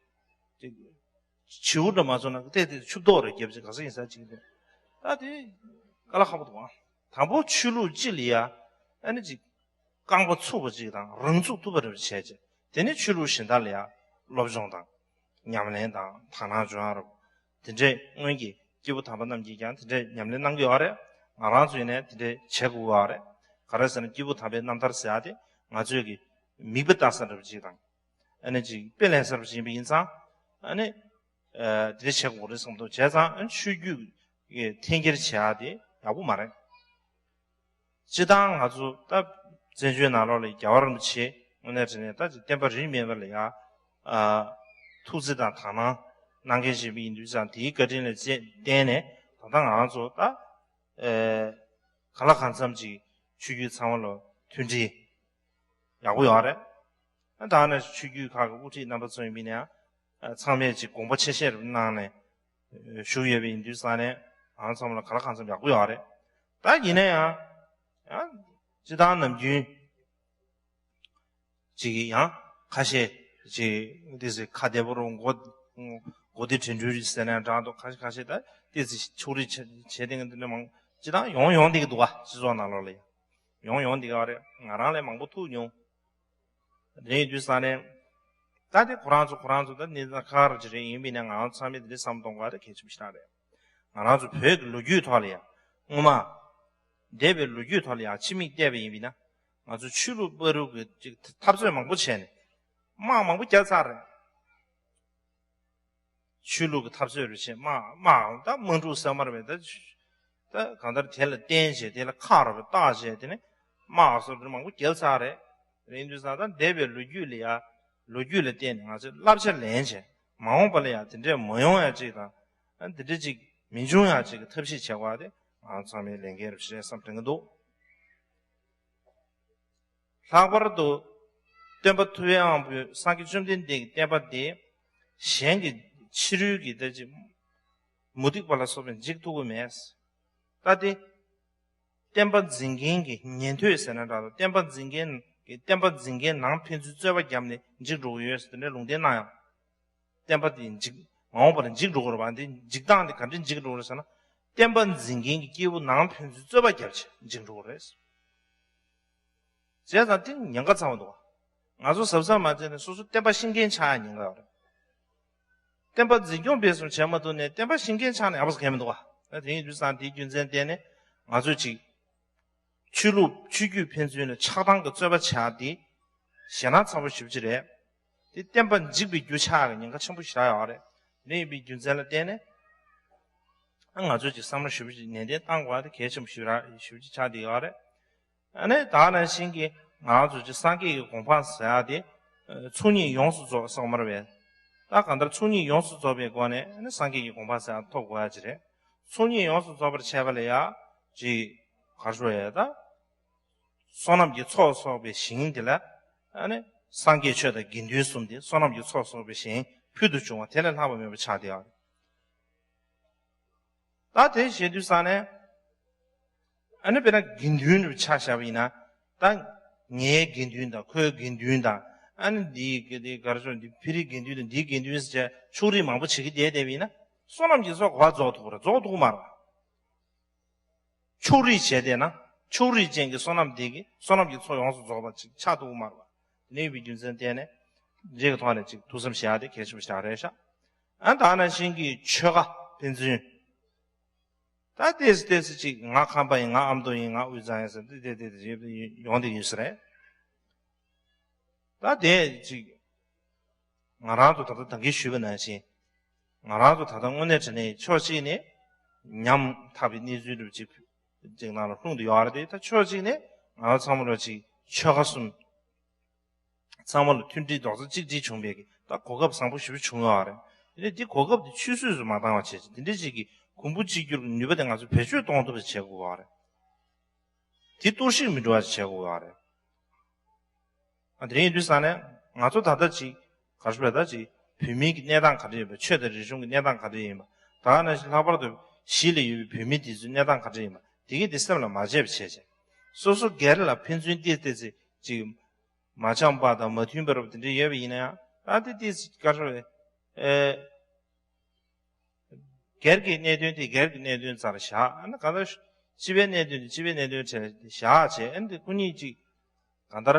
ཅིག་བྱིའུ་འདྲ་མ་བཙུགས་ན་ཏོག་ཙམ་ཆུ་ཏོག་རེ་བརྒྱབ་ཅིག་ག་ས་ཡིན་ས་ཅིག་འདུག་ད་དེ་དཀའ་ལས་ཁག་པོ་འདུག་ཨ། དང་པོ་ཆོས་ལུགས་སྤྱི་ལ་ཡ་ཨ་ནི་ཅིག་རྐང་པ་ཚུགས་པ་ཅིག་དང་རང་ཚུགས་ཐུབ་པ་རེ་བྱས་བྱས། དེ་ནས་ཆོས་ལུགས་གཞན་དག་ལ་ཡང་སློབ་སྦྱོང་དང་ཉམས་ལེན་དང་དག་སྣང་སྦྱོང་ཡ་རུ། དེ་འདྲའི་སྔོན་གྱི་སྐྱེས་བུ་དམ་པ་རྣམས་ཀྱིས་ཀྱང་དེ་འདྲའི་ཉམས་ལེན་གནང་གི་ཡོད་རེད། ང་རང་ཚོ་ཡིན་ནའི་དེ་འདྲའི་བྱེད་དགོས་ཡོད་རེད། ག་རེ་ཟེར་ན་སྐྱེས་བུ་དམ་པའི་རྣམ་ཐར་ཟེར་ཡ་དེ་ང་ཚོས་ཀྱི་མིག་དཔེ་ལྟ་ས་འདྲ་པོ་ཅིག་དང་། ཨ་ནི་ཅིག་དཔེ་ལེན་ས་འདྲ་པོ་ཅིག་ཡིན་པ་ཡིན་ཙང་། ཨ་ནི་དེ་འདྲ་བྱེད་དགོས་རེད་བསམ་འདུག་བྱས་ཙང་ཨ་ནི་ཆོས་བརྒྱུད་ཀྱི་འཐེན་འཁྱེར་བྱེད་ཡ་དེ་ཡག་པོ་མ་རེད། སྤྱིར་བཏང་ང་ཚོ་ད་བཙན་བྱོལ་ནང་ལོགས་ལ་རྒྱལ་བ་རིན་པོ་ཆེ་དངོས་གནས་དྲང་གནས་ད་ཅིག་བསྟན་པ་རིས་མེད་པ་ལ་ཡ། ཨ། ཐུགས་བརྩེ་དང་དག་སྣང་གནང་མཁན་ཞིག་ཡིན་པ་ཡིན་དུས་ཙང་། དེའི་བཀའ་དྲིན་ལ་བརྟེན་ནས་ད་ལྟ་ང་ཚོ་ད། ཨེ། གང་ལ་གང་འཚམ་ཅིག་ཆོས་བརྒྱུད་ཚང་མ་ལ་མཐུན་སྒྲིལ་ཡག་པོ་ཡོད་རེད། ད་ནི་ཆོས་བརྒྱུད་ཁག་གི་དབུ་ཁྲིད་རྣམ་པ་ཚོ་ཡིན་པ་ཡིན་ན་ཡང་། ཨ། ཚང་མས་ཅིག་དགོངས་པ་ཆེ་བཞེས་རེ་གནང་ནས་བཞུགས་ཡོད་པ་ཡིན་དུས་ཙང་ནས། ང་ཚང་མ་ལ་གང་ལ་གང་འཚམ་ཡག་པོ་ཡོད་རེད། ད་ཡིན་ན་ཡང་། ཡང་སྤྱིར་བཏང་ནམ་རྒྱུན་ཅིག་ཡང་ཁ་ཤས་ཅིག་ཏོག་ཙམ་ཁ་བདེ་པོ་རུ་མགོ་མགོ་བདེ་དྲན་འཕྲུལ་རེད་ཟེར་ན་འདྲ་འདུག་ཁ་ཤས་ཁ་ཤས་ད་ཏོག་ཙམ་ཕྱོགས་རིས་བྱེད་བྱེད་མཁན་འདི་འདྲ་མང་། སྤྱིར་བཏང་ཡོང་ཡོང་བསྡད་ཀྱི་འདུག་ག་སྤྱི་ཚོགས་ནང་ལོགས་ལ་ཡང་ཡོང་ཡོང་བསྡད་ཀྱི་རེད། ང་རང་ལས་མང་པོ་ཐུག་མྱོང་། དེ་ཡིན་དུས་ཙང་ནས། ད་དེ་ཁོ་རང་ཚོ་ཁོ་རང་ཚོ་ད་གནས་སྟངས་ཁག་ཁག་ཅིག་རེད། ཡིན་པ་ཡིན་ན་ང་ཚང་མས་དེ་འདྲའི་བསམ་གཏོང་དགོས་པ་དེ་གལ་ཆེན་པོ་ཞིག་རེད། ང་རང་ཚོ་བོད་ཀྱི་ལོ་རྒྱུས་ཐོག་ལ་ཡང་སྔོན་མ་འདས་པའི་ལོ་རྒྱུས་ཐོག་ལ་ཡང་ཕྱི་མིག་བལྟས་པ་ཡིན་པ་ཡིན་ན། ང་ཚོ་ཆོས་ལུགས་བར་དུ་གི་ཅིག་འཐབ་རྩོད་མང་པོ་བྱས་ནས་དམག་མང་པོ་བརྒྱབ་ཚར་རེད། ཆོས་ལུགས་ཀྱི་འཐབ་རྩོད་རེ་བྱས། དམག་དམག་ད་དམག་འཁྲུག་ཟེར་མ་རེད་པས། ད་ད་གང་ལྟར་དེ་ལ་བརྟེན་བྱས། དེ་ལ་ཁག་རེ་བཏགས་བྱས། དེ་ནས་དམག་སོགས་དེ་མང་པོ་བརྒྱབ་ཚར་རེད། རེད་དུས་ཙང་ད་འདས་པའི་ལོ་རྒྱུས་ལ་ཡ་ལོ་རྒྱུས་ལ་བརྟེན་ནས་ང་ཚོས་བསླབ་བྱ་ལེན་བྱས། མ་འོངས་པ་ལ་ཡ་དེ་འདྲས་མ་ཡོང་ཡ་ཅིག་དང་། ཨ་འདི་འདྲས་ཅིག་མི་འབྱུང་ཡ་ཅིག་གི་ཐབས་ཤེས་བྱེད་དགོས་པ་དེ་ང་ཚང་མའི་ལས་འགན་རེད་ཞེས་བསམ་དྲན་གྱི་འདུག། ལྷག་པར་དུ་སྟོན་པ་ཐུབ་པའི་དབང་པོས། སངས་རྒྱས་བཅོམ་ལྡན་འདས་ཀྱི་བསྟན་པ་འདི་གཞན་གྱི་ཕྱི་རོལ་གྱི་ད་ཅིག་མུ་སྟེགས་པ་ལ་སོགས་པས་འཇིག་ཐུབ་ཀྱི་མེད། ད་དེ་བསྟན་པ་འཛིན་མཁན་གྱི་ཉན་ཐོས་ཟེར་ན་འདྲ་འདུག། བསྟན་པ་འཛིན་མཁན་གྱི་བསྟན་པ་འཛིན་མཁན་ནང་ཕན་ཚུན་རྩོད་པ་བརྒྱབ་ནས་འཇིག་འགྲོ་གི་ཡོད་ཟེར་དེ་འདྲའི་ལུང་བསྟན་གནང་ཡང་། བསྟན་པ་འདི་འཇིག་མ་འོངས་པར་འཇིག་འགྲོ་གི་རེད་པ། འདི་འཇིག་སྟངས་འདི་ག་འདྲས་འཇིག་འགྲོ་གི་རེད་ཟེར་ན། བསྟན་པ་འཛིན་མཁན་གྱི་སྐྱེས་བུ་ནང་ཕན་ཚུན་རྩོད་པ་བརྒྱབ་བྱས་འཇིག་འགྲོ་གི་རེད། བྱས་ཙང་དེ་ཉེན་ཁ་ཚ་བོ་འདུག། ང་ཚོ་གཟབ་གཟབ་མ་བྱས་ན་སོ་སོ་བསྟན་པ་ཤེས་མཁན་ཆགས་ཉེན་ཁ་ཡོད་རེད། བསྟན་པ་འཛིན་སྐྱོང་སྤེལ་གསུམ་བྱས་མ་ཐུབ་ནས་བསྟན་པ་ཤེས་མཁན་ཆགས་ན་ཡག་པོ་གང་ཡང་མི་འདུག་ག། ད་དེ་ཡིན་དུས་ཙང་དེའི་རྒྱུ་མཚན་བརྟེན་ནས་ང་ཚོས་ཅིག་ཆོས་ལུགས་ཆོས་བརྒྱུད་ཕན་ཚུན་ལ་ཆགས་སྡང་གི་རྩོད་པ་བྱས་ཏེ་ཞེད་སྣང་ཚ་བོ་ཞེ་པོ་ཅིག་རེད། དེ་བསྟན་པ་འཇིག་པའི་རྒྱུ་ཆགས་ཀྱི་ཉེན་ཁ་ཆེན་པོ་ཞེ་དྲག་ཡོད་རེད། དེ་ཡིན་པའི་རྒྱུ་མཚན་ལ་བརྟེན་ནས་ང་ཚོས་ཅིག་བསམ་བློ་ཞེ་པོ་ཅིག་ནན་ཏན་གཏང་དགོས་པ་དེ་གལ་ཆེན་པོ་ཞེ་པོ་ཅིག་ཆགས་བསྡད་ཡོད་རེད། ཨ་ནི་ད་ག་ནང་བཞིན་གྱི་ང་རང་ཚོ་ཅིག་སངས་རྒྱས་ཀྱི་གོ་འཕང་ཟེར་ཡ་དེ་ཚོགས་གཉིས་ཡོངས་སུ་རྫོགས་སོགས་མ་རེད་པས། ད་གང་ལྟར་ཚོགས་གཉིས་ཡོངས་སུ་རྫོགས་པའི་སྒོ་ནས་ཨ་ནི་སངས་རྒྱས་ཀྱི་གོ་འཕང་ཟེར་ཡ་ཐོབ་དགོས་ཡ་ཅིག་རེད། ཚོགས་གཉིས་ཡོངས་སུ་རྫོགས་པར་བྱས་པ་ལ་ཡ་ཅིག་ག་རེ་ཞུ་ཡ་ད། བསོད་ནམས་ཀྱི་ཚོགས་གསོག་པའི་ཞིང་དེ་ལ་ཨ་ནི་སངས་རྒྱས་ཆོས་དང་དགེ་འདུན་གསུམ་དེ་བསོད་ནམས་ཀྱི་ཚོགས་གསོག་པའི་ཞིང་ཕུལ་དུ་བྱུང་བ་དེ་ལས་ལྷག་པ་མེད་པ་ཆགས་བསྡད་ཡོད་རེད། ད་དེ་བྱེད་དུས་ཙང་ནས་ཨ་ནི་དཔེར་ན་དགེ་འདུན་རུ་ཆ་བཞག་པ་ཡིན་ན། ད་ངའི་དགེ་འདུན་དང་ཁོའི་དགེ་འདུན་དང་། ཨ་ནི་འདི་གི་འདི་ག་རེ་ཞུ། འདི་ཕ་རིའི་དགེ་འདུན་དང་འདིའི་དགེ་འདུན་ཟེར་བྱས་ཕྱོགས་རིས་མང་པོ་བྱེད་ཀྱི་བསྡད་བསྡད་པ་ཡིན་ན། བསོད་ནམས་ཀྱི་ཚོགས་ག་པར་རྫོགས་ཐུབ་ཀྱི་རེད། རྫོགས་ཐུབ་ཀྱི་མ་རེད། ཕྱོགས་རིས་བྱས་བསྡད་ན་ཕྱོགས་རིས་ཅན་གྱི་བསོད་ནམས་དེ་གིས་བསོད་ནམས་ཀྱི་ཚོགས་ཡོངས་སུ་རྫོགས་པ་ཅིག་ཆགས་ཐུབ་ཀྱི་མ་རེད་པ། དེ་ཡིན་པའི་རྒྱུ་མཚན་བརྟེན་ནས་འདི་གི་ཐོག་ནས་ཅིག་ཐུགས་བསམ་བཞེས་ཡ་དེ་གལ་ཆེན་པོ་ཞིག་རེད་ཤག། ཨ་ད་ག་ནང་བཞིན་གྱི་ཆོལ་ཁ་ཕན་ཚུན། ད་ཏོག་ཙམ་ཏོག་ཙམ་ཅིག་ང་ཁམས་པ་ཡིན། ང་ཨ་མདོ་ཡིན། ང་དབུས་གཙང་ཡིན་ཟེར་ཏེ་ཏོག་ཙམ་ཏོག་ཙམ་ཡོང་བསྡད་ཡོད་ས་རེད། ད་དེ་ཅིག་ང་རང་ཚོ་ད་ལྟ་ད་གིན་ཞུས་པ་ནང་བཞིན། ང་རང་ཚོ་ད་ལྟ་དངོས་གནས་དྲང་གནས་ཕྱོགས་གཅིག་ནས་ཉམ་ཐག་པའི་གནས་ཚུལ་འདྲ་པོ་ཅིག་ཅིག་ནང་ལ་ལྷུང་དུ་ཡོད་རེད་དེ། ད་ཕྱོགས་གཅིག་ནས་ང་ཚོ་ཚང་མ་ལ་ཅིག་ཆོལ་ཁ་གསུམ་ཚང་མ་ལ་མཐུན་སྒྲིལ་རྡོག་རྩ་གཅིག་སྒྲིལ་བྱུང་བའི་གི་ད་གོ་སྐབས་བཟང་པོ་ཞེ་པོ་བྱུང་ཡོད་རེད། དེ་ནས་འདི་གོ་སྐབས་འདི་ཆུད་ཟོས་སུ་མ་བཏང་བ་བྱས་ཅིག་དེ་འདྲ་ཅིག་གི་གོང་བུ་གཅིག་གྱུར་གྱི་ནུས་པ་དེ་ང་ཚོས་བེད་སྤྱོད་གཏོང་ཐུབ་པ་བྱེད་དགོས་ཡོད་རེད། དེ་གཏོར་བཤིག་མི་འགྲོ་བ་བྱེད་དགོས་ཡོད་རེད། ཨ་དེ་རིང་ཡིན་དུས་ཙང་ནས་ང་ཚོ་ད་ལྟ་ཅིག་ག་རེ་ཞུ་དགོས་རེད། ད་ཅིག་བོད་མིའི་གི་གནས་སྟངས་ག་འདྲ་ཡིན་པ། ཆོས་དང་རིག་གཞུང་གི་གནས་སྟངས་ག་འདྲ་ཡིན་པ། ད་ག་ནང་བཞིན་ལྷག་པར་དུ་གཞིས་ལ་ཡོད་པའི་བོད་མི་དེ་ཚོའི་གནས་སྟངས་ག་འདྲ་ཡིན་པ་དེ་གི་དེ་སེམས་ལ་མ་བརྗེད་པ་བྱས་བྱས། སོ་སོ་སྒེར་ལ་ཕན་ཚུན་ཏོག་ཙམ་ཅིག་མ་འཆམ་པ་དང་མ་མཐུན་པ་འདྲ་པོ་དེ་འདྲ་ཡོད་པ་ཡིན་ན་ཡང་། ད་དེ་ཏོག་ཙམ་ག་རེ་ཞུ་དགོས་རེད། ཨེ། སྒེར་གྱི་གནད་དོན་དེ་སྒེར་གྱི་གནད་དོན་རྩ་ལ་བཞག། ཨ་ནི་གང་ལྟར་སྤྱི་པའི་གནད་དོན་དེ་སྤྱི་པའི་གནད་དོན་གྲས་ལ་བཞག་བྱས། ཨ་ནི་དེ་སྐུ་ཉིད་ཅིག་གང་ལྟར་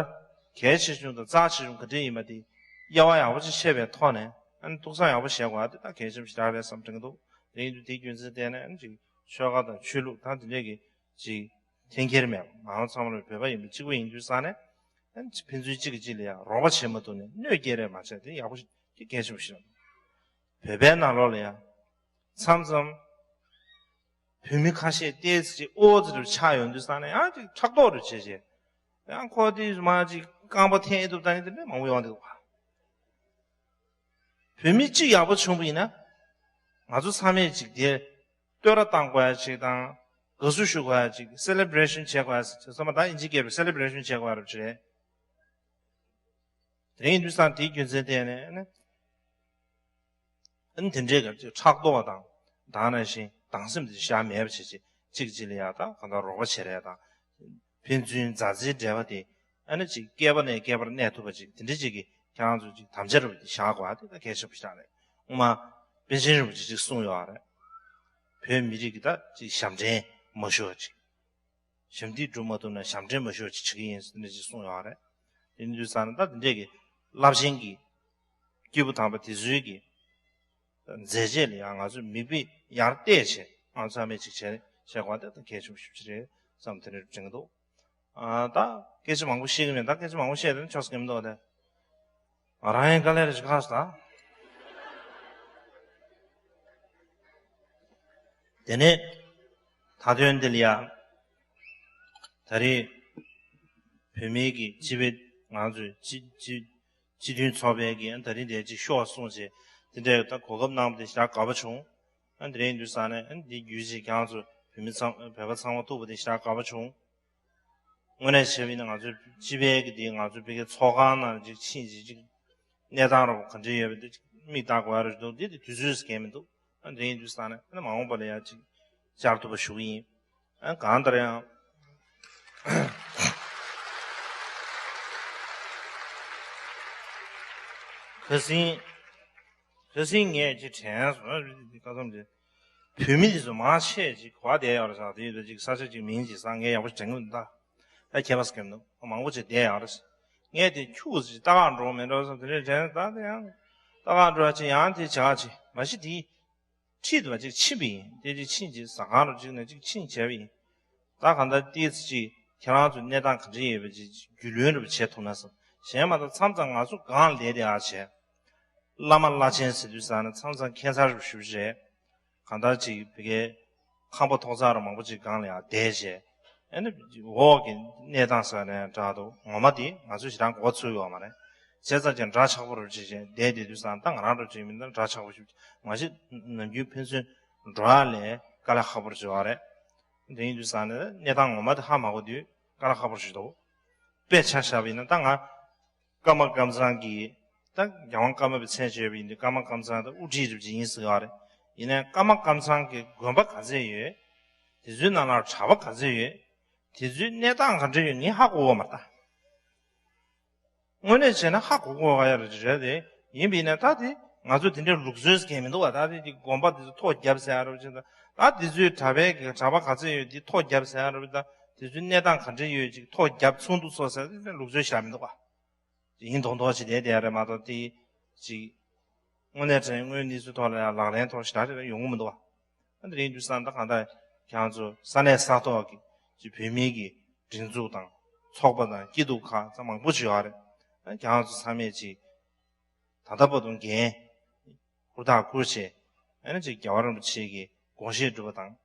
གལ་ཆེ་ཆུང་དང་རྩ་ཆེ་ཆུང་ག་འདྲ་ཡིན་པ་དེ་དབྱེ་བ་ཡག་པོ་ཅིག་ཕྱེ་བའི་ཐོག་ནས། ཨ་ནི་ཐུགས་བསམ་ཡག་པོ་བཞེས་དགོས་པ་དེ་ད་གལ་ཆེན་པོ་ཞེ་དྲག་རེད་བསམ་དྲན་གྱི་འདུག། དེ་ཡིན་དུས་དེའི་རྒྱུ་མཚན་བརྟེན་ནས་ཨ་ནི་ཅིག་ཆོལ་ཁ་དང་ཆོས་ལུགས་དང་དེ་འདྲས་ཀྱི་ཅིག་འཐེན་འཁྱེར་མེད་པ། ང་རང་ཚང་མ་ལ་བོད་པ་ཡིན་པ་གཅིག་པ་ཡིན་དུས་ཙང་ནས། ཨ་ནི་ཕན་ཚུན་གཅིག་གིས་གཅིག་ལ་ཡང་རོགས་པ་བྱེད་མ་ཐུབ་ནས་གནོད་སྐྱེལ་རེས་མ་བྱས། དེ་ཡག་པོ་ཞིག་དེ་གལ་ཆེན་པོ་ཞིག་རེད། བོད་པའི་ནང་ལོགས་ལ་ཡང་མཚམས་མཚམས་བོད་མི་ཁ་ཤས་ཏོག་ཙམ་ཅིག་ཨོ་ཙི་རུ་ཆགས་ཡོང་དུས་ཙང་ནས་ཡང་ཅིག་ཕྲག་དོག་རུ་བྱེད་བྱེད། ཡང་ཁོ་དེ་མ་ཅིག་རྐང་པ་འཐེན་ཐུབ་ད་ནི་དེ་འདྲ་མང་པོ་ཡོང་འདུག་པ། བོད་མི་གཅིག་ཡག་པོ་བྱུང་བ་ཡིན་ན། ང་ཚོ་ཚང་མས་ཅིག་དེ་བསྟོད་ར་བཏང་དགོས་ཡ་ཅིག་དང་། དགའ་བསུ་ཞུ་དགོས་ཡ་ཅིག། སེ་ལེ་བྷི་རེ་ཤན་བྱེད་དགོས་ཡ་ཟེར་ཚང་མ་ད་ཨིན་ཇི་སྐད་པའི་སེ་ལེ་བྷི་རེ་ཤན་བྱེད་དགོས་ཡ་རུ་བྱེད། དེ་ཡིན་དུས་ཙང་དེའི་རྒྱུ་མཚན་བརྟེན་ནས་ཨ་ནི། ཨ་ནི་དེ་འདྲའི་ག་ཅིག་ཕྲག་དོག་དང་། ད་ག་ནང་བཞིན་སྡང་སེམས་དེ་བཞག་མེད་པ་བྱེད་ཅིག། གཅིག་གཅིག་ལ་ཡ་ད་གང་ལྟར་རོགས་པ་བྱེད་རེས་དང་། ཕན་ཚུན་མཛའ་བརྩེའི་འབྲེལ་བ་དེ་ཨ་ནི་ཅིག་བསྐལ་པ་ནས་བསྐལ་པར་གནས་ཐུབ་པ་ཅིག། དེ་འདྲ་ཅིག་གི་ཁྱེད་རང་ཚོ་ཅིག་དམ་བཅའ་རུ་དེ་བཞག་དགོས་པ་དེ་ད་གལ་ཆེན་པོ་ཞིག་རེད། སྔོན་མ་པཎ་ཆེན་རིན་པོ་ཆེས་ཅིག་གསུངས་ཡོད་རེད། བོད་མི་རིགས་ཀྱི་ད་ཅིག་ཞབས་འདྲེན་མ་ཞུ་བ་ཅིག། ཞབས་འདེགས་སྒྲུབ་མ་ཐུབ་ན་ཞབས་འདྲེན་མ་ཞུ་བ་ཅིག་བྱེད་ཀྱི་ཡིན་ཟེར་ནས་ཅིག་གསུངས་ཡོད་རེད། དེ་འདུག་ཟེར་ན་ད་དེ་འདྲས་ཀྱི་རླབས་ཆེན་གྱི་སྐྱེས་བུ་དམ་པ་དེ་ཚོའི་གི་མཛད་རྗེས་ལ་ཡང་ང་ཚོས་མིག་དཔེ་ཡར་གཏད་བྱས། ང་ཚང་མས་ཅིག་བྱས་བྱས་དགོས་དེ་ད་གལ་ཆེན་པོ་ཞེ་པོ་ཅིག་རེད་བསམ་དེ་འདྲ་དྲན་གྱི་འདུག་ཨ། ད་སྐད་ཆ་མང་པོ་བཤད་ཀྱི་མེད། ད་སྐད་ཆ་མང་པོ་བཤད་དེ་ནི་ཆོག་ས་གི་མི་འདུག་དེ་ང་རང་ཡང་དཀའ་ལས་རེ་ཞིག་ཁག་སོང་ད། དེ་ནས་མཐའ་དོན་འདི་ལ་ཡ། ད་རེས་བོད་མིའི་གི་སྤྱི་པའི་ང་ཚོའི་སྤྱི་སྤྱི་སྤྱི་མཐུན་ཚོགས་པའི་གི་ད་རེས་འདིར་ཅིག་ཤོག་གསུངས་བྱས་དེ་འདྲའི་ད་གོ་སྐབས་གནང་བ་དེ་ཞེ་དྲག་དགའ་པོ་བྱུང་། ཨ། འདི་རེད་འདུག་བསམ་ནས། ཨ། འདི་བརྒྱུད་བྱས་ཁྱེད་རང་ཚོ་བོད་མི་ཚང་བོད་པ་ཚང་མ་ཐུག་པ་དེ་ཞེ་དྲག་དགའ་པོ་བྱུང་། དངོས་གནས་བྱས་པ་ཡིན་ན་ང་ཚོའི་སྤྱི་པའི་གི་དེ་ང་ཚོའི་བོད་ཀྱི་ཚོགས་ཁང་ནང་ཅིག་ཕྱིན་བྱས་ཅིག་གནས་སྟངས་རོབ་ག་འདྲ་ཡོད་པ་དེ་ཅིག་མིག་ལྟ་དགོས་ཡ་རེ་འདུག་འདི་དེ་དུས་ཚོད་ཟེར་མཁན་མི་འདུག་ཨ། འདི་ཡིན་དུས་ཙང་ནས་ཨ་ནི་མ་འོངས་པ་ལ་ཡང་ཅིག་བཅར་ཐུབ་པ་ཞུ་གི་ཡིན། ཨ། གང་ལྟར་ཡང་ཁ་སང་ཁ་སང་ངས་ཅིག་དྲན་སོང་། ཨ། ཁ་སང་ཅིག་བོད་མི་དེ་ཚོ་མང་ཆེ་ཅིག་ག་པར་བསྡད་ཡོད་རེད་ཟེར། དེ་ཡོད་དུས་ཅིག་ས་ཆ་ཅིག་མིང་ཅིག་ཟེར་ངས་ཡག་པོ་དྲན་གྱི་མི་འདུག་ད་ཁྱད་པར་ཟེར་མཁན་མི་འདུག་མང་པོ་ཅིག་བསྡད་ཡོད་རེད། ངས་དེ་ཁྱུག་ཙམ་ལྟ་ག་འགྲོ་མེད་འགྲོ་བསམ་དེ་འདྲ་དྲན། ད་དེ་ཡང་ལྟ་ག་འགྲོ་ཡ་ཅིག་ཡང་དེ་བྱ་ཅིག་མ་གཞི་དེ་ཁྲིད་དུ་བ་ཅིག་ཕྱིན་པ་ཡིན། དེ་ཅིག་ཕྱིན་ཅིག་ཟ་ཁང་རུ་ཅིག་ནས་ཅིག་ཕྱིན་བྱས་པ་ཡིན། ད་གང་ལྟར་ཏོག་ཙམ་ཅིག་ཁྱེད་རང་ཚོ་གནས་སྟངས་ག་འདྲ་ཡོད་པ་ཅིག་རྒྱུས་ལོན་རུ་བྱེད་ཐུབ་ན་བསམ། གཞན་མ་གཏོགས་མཚམས་མཚམས་ང་ཚོ་སྒང་ལ་བསྡད་བསྡད་ཡ་བྱས། བླ་མ་བླ་ཆེན་ཟེར་དུས་ཙང་ནས་མཚམས་མཚམས་ཁྱད་མཚར་རུ་ཞུ་བྱས། གང་ལྟར་ཅིག་བི་ཀའི་ཁང་པ་ཐོག་ཚར་མང་པོ་ཅིག་སྒང་ལ་ཡང་བསྡད་བྱས། ཨ་ནི་འོག་གི་གནས་སྟངས་ཟེར་ནས་འདྲ་འདུག་ངོ་མ་དེ་ང་ཚོས་ཞེ་དྲག་མགོ་ཚོས་ཡོད་མ་རེད། བྱས་ཙང་ཀྱང་འདྲ་ཆགས་པོ་རུ་བྱས་བྱས་བསྡད་བསྡད་དུས་ཙང་ད་ང་རང་འདྲ་ཅིག་མིན་ན་འདྲ་ཆགས་པོ་ཞིག་མ་གཞི་ནམ་རྒྱུན་ཕན་ཚུན་འགྲོ་ཡ་ལས་དཀའ་ལས་ཁག་པོ་རུ་བྱེད་པ་རེད། དེ་ཡིན་དུས་ཙང་ནས་གནས་སྟངས་ངོ་མ་དེ་ཧ་མ་གོ་དུས་དཀའ་ལས་ཁག་པོ་རུ་བྱེད་འདུག་དཔེ་ཆ་བཞག་པ་ཡིན་ན་ད་ང་ཀརྨ་ཀཾ་ཚང་གི། ད་རྒྱལ་དབང་ཀརྨ་པའི་མཚན་བརྗོད་པ་ཡིན་དུས་ཀརྨ་ཀཾ་ཚང་ད་དབུ་ཁྲིད་རུ་ཅིག་ཡིན་ཟེར་བ་རེད། ཡིན་ནའི་ཀརྨ་ཀཾ་ཚང་གི་དགོན་པ་ག་ཚད་ཡོད། དེ་ཚོའི་ནང་ལ་གྲྭ་པ་ག་ཚད་ཡོད། དེ་ཚོའི་གནས་སྟངས་ག་འདྲ་ཡོད་ངས་ཧ་གོ་གི་མ་རེད་ད། དངོས་གནས་བྱས་ན་ཧ་གོ་གི་ཡོད་རེད་དེ། ཡིན་པ་ཡིན་ན་ད་དེ་ང་ཚོ་དེ་འདྲའི་ལུགས་སྲོལ་ཟེར་མཁན་མི་འདུག་བ། ད་དེ་དེ་དགོན་པ་དེ་ཚོ་ཐོ་བརྒྱབ་ཟེར་ཡ་རུ་ཅིག་ད། ད་དེ་ཚོའི་གྲྭ་པའི་གི་གྲྭ་པ་ག་ཚད་ཡོད་དེ་ཐོ་བརྒྱབ་ཟེར་ཡ་རུ་ད། དེ་ཚོའི་གནས་སྟངས་ག་འདྲ་ཡོད་ཅིག་ཐོ་བརྒྱབ་ཚུགས་འདུག་སོ་ཟེར་དེ་ལུགས་སྲོལ་ཞིག་མི་འདུག་བ། ཡིན་མདོག་མདོག་བྱས་བསྡད་བསྡད་རེད་མ་གཏོགས་དེ་ཅིག་དངོས་གནས་དྲན་དངོས་གནས་ཚུལ་ཐོག་ལ་ཡང་ལག་ལེན་ཐོག་ཞེ་དྲག་རེ་ཡོང་གི་མི་འདུག་བ། ཨ། འདི་རིང་དུས་སང་ད་གང་ལྟར་ཁྱེད་རང་ཚོ་ས་གནས་ས་ཐོག་གི་ཅིག་བོད་མིའི་གི་སྒྲིག་འཛུགས་དང་ཚོགས་པ་དང་སྐྱིད་སྡུག་ཁག་ཚང་མང་པོ་ཅིག་ཡོད་རེད། ཨ། ཁྱེད་རང་ཚོ་ཚང་མས་ཅིག་ད་ལྟ་བར་དུ་འགན་ཧུར་ཐག་འཁུར་བྱས། ཨ་ནི་ཅིག་རྒྱལ་བ་རིན་པོ་ཆེ་གི་དགོངས་བཞེད་སྒྲུབ་པ་དང་།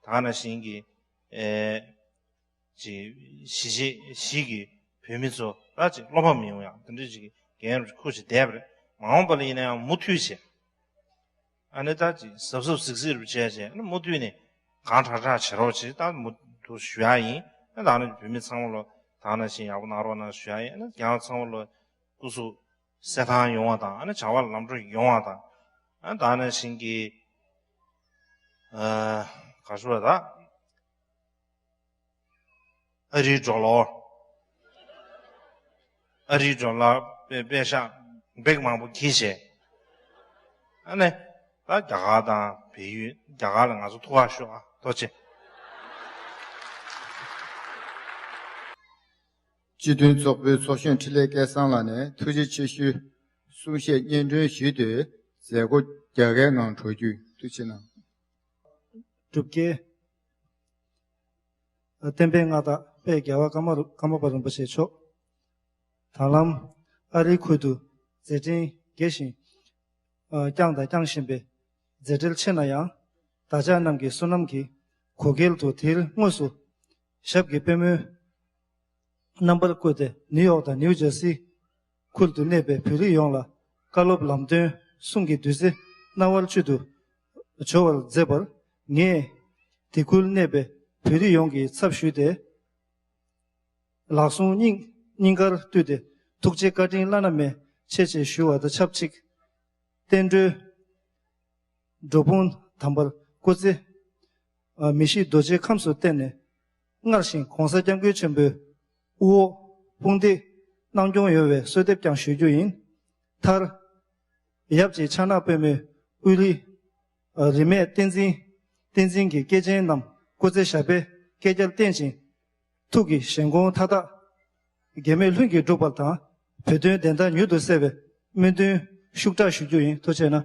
ད་ག་ནང་བཞིན་གྱི་ཨེ། ཅིག་གཞིས་བྱེས་གཞིས་ཀྱི་བོད་མི་ཚོ་ད་ཅིག་བློ་ཕམ་མི་ཡོང་ཡ་དེ་འདྲ་ཅིག་འགན་རུ་འཁུར་བྱས་བསྡད་པ་རེད། མ་འོངས་པ་ལ་ཡིན་ན་ཡང་མུ་མཐུད་བྱས། ཨ་ནི་ད་ཅིག་གཟབ་གཟབ་གཟིགས་གཟིགས་རུ་བྱས་བྱས། ཨ་ནི་མུ་མཐུད་ནས་གང་དྲག་དྲག་བྱེད་རོགས་བྱེད། ད་མུ་མཐུད་ཞུ་ཡ་ཡིན། ཨ་ནི་ད་ནི་བོད་མི་ཚང་མ་ལོ་ད་ག་ནང་བཞིན་ཡག་པོ་གནང་རོགས་གནང་ཞུ་ཡ་ཡིན། ཨ་ནི་རྒྱལ་བ་ཚང་མ་ལོ་སྐུ་གཟུགས་གསལ་ཐང་ཡོང་བ་དང་། ཨ་ནི་བྱ་བ་ལམ་འགྲོ་ཡོང་བ་དང་། ཨ་ནི་ད་ག་ནང་བཞིན་གྱི་ཨ་ག་ཞུ་བ་ད། ཨ་རིའི་སྒྲོ་ལོར། ཨ་རིའི་སྒྲོ་ལོར་པེ་པེ་ཤག་འབེག་མང་པོ་འཁྱེར་བྱས། ཨ་ནི་ད་རྒྱ་གར་དང་བལ་ཡུལ། རྒྱ་གར་ལ་ང་ཚོ་ཐུག་ཁ་ཤོག་ཨ། ཐུགས་རྗེ་ཆེ། སྤྱི་མཐུན་ཚོགས་པའི་ཚོགས་གཞོན་འཕྲིན་ལས་སྐལ་བཟང་ལགས་ནས་ཐུགས་རྗེ་ཆེ་ཞུའི་གསུང་བཤད་སྙན་སྒྲོན་ཞུས་ཏེ་མཛད་སྒོ་རྒྱ་སྐྱེད་ངང་གྲོལ་རྒྱུ། ཐུགས་རྗེ་གནང་། སྒྲུབ་སྐལ། བསྟན་པའི་མངའ་བདག་དཔལ་རྒྱལ་བ་ཀརྨ་རུ་ཀརྨ་པ་རིན་པོ་ཆེ་མཆོག། ད་ལམ་ཨ་རིའི་ཁུལ་དུ་མཛད་འཕྲིན་རྒྱས་ཤིང་བསྐྱངས་དང་བསྐྱང་བཞིན་པའི་མཛད་འབྲེལ་ཆེ་ན་ཡང་། བདག་ཅག་རྣམས་ཀྱི་བསོད་ནམས་ཀྱི་གོ་སྐལ་དུ་དེ་སྔོན་དུ་ཞབས་ཀྱི་པད་མོའི་རྣམ་པར་བཀོད་དེ་ནིའུ་ཡོག་དང་ནིའུ་ཇར་སི་ཁུལ་དུ་གནས་པའི་བོད་རིགས་ཡོངས་ལ་བཀའ་སློབ་ལམ་སྟོན་གསུང་གི་བདུད་རྩི་སྣང་བ་བཅུད་དུ་འཇོ་བར་མཛད་པར། ངས་དེ་ཁུལ་གནས་པའི་བོད་རིགས་ཡོངས་ཀྱི་ཚབ་ཞུས་ཏེ། ལག་ཟུང་སྙིང་སྙིང་གར་བཏུད་དེ་ཐུགས་རྗེ་བཀའ་དྲིན་བླ་ན་མེད་ཆེ་ཞེས་ཞུ་བ་དང་ཆབས་ཅིག། བསྟན་འགྲོའི་སྒྲུབ་དཔུང་དམ་པར་སྐུ་ཚེ་མི་ཤིགས་རྡོ་རྗེའི་ཁམས་སུ་བརྟན་ནས། སྔར་བཞིན་༸གོང་ས་༸སྐྱབས་མགོན་ཆེན་པོའི་དབུ་འོག་དཔུང་འདེགས་གནང་སྐྱོང་ཡོང་བའི་གསོལ་འདེབས་ཀྱང་ཞུ་རྒྱུ་ཡིན། མཐར། ཡབ་ཀྱི་ཕྱག་ན་པདྨོའི་དབུ་རིས། རིས་མེད་བསྟན་འཛིན། བསྟན་འཛིན་གྱི་སྐྱེས་ཆེན་རྣམས་སྐུ་ཚེ་ཞབས་པད་བསྐལ་བརྒྱར་བརྟན་ཅིང་། ཐུགས་ཀྱི་བཞེད་དགོངས་མཐའ་དག་འགལ་མེད་ལྷུན་གྱིས་འགྲུབ་པ་དང་། བོད་དོན་བདེན་མཐའ་མྱུར་དུ་གསལ་བའི་སྨོན་འདུན་ཤུགས་དྲག་ཞུ་རྒྱུ་ཡིན། ཐུགས་རྗེ་གནང་།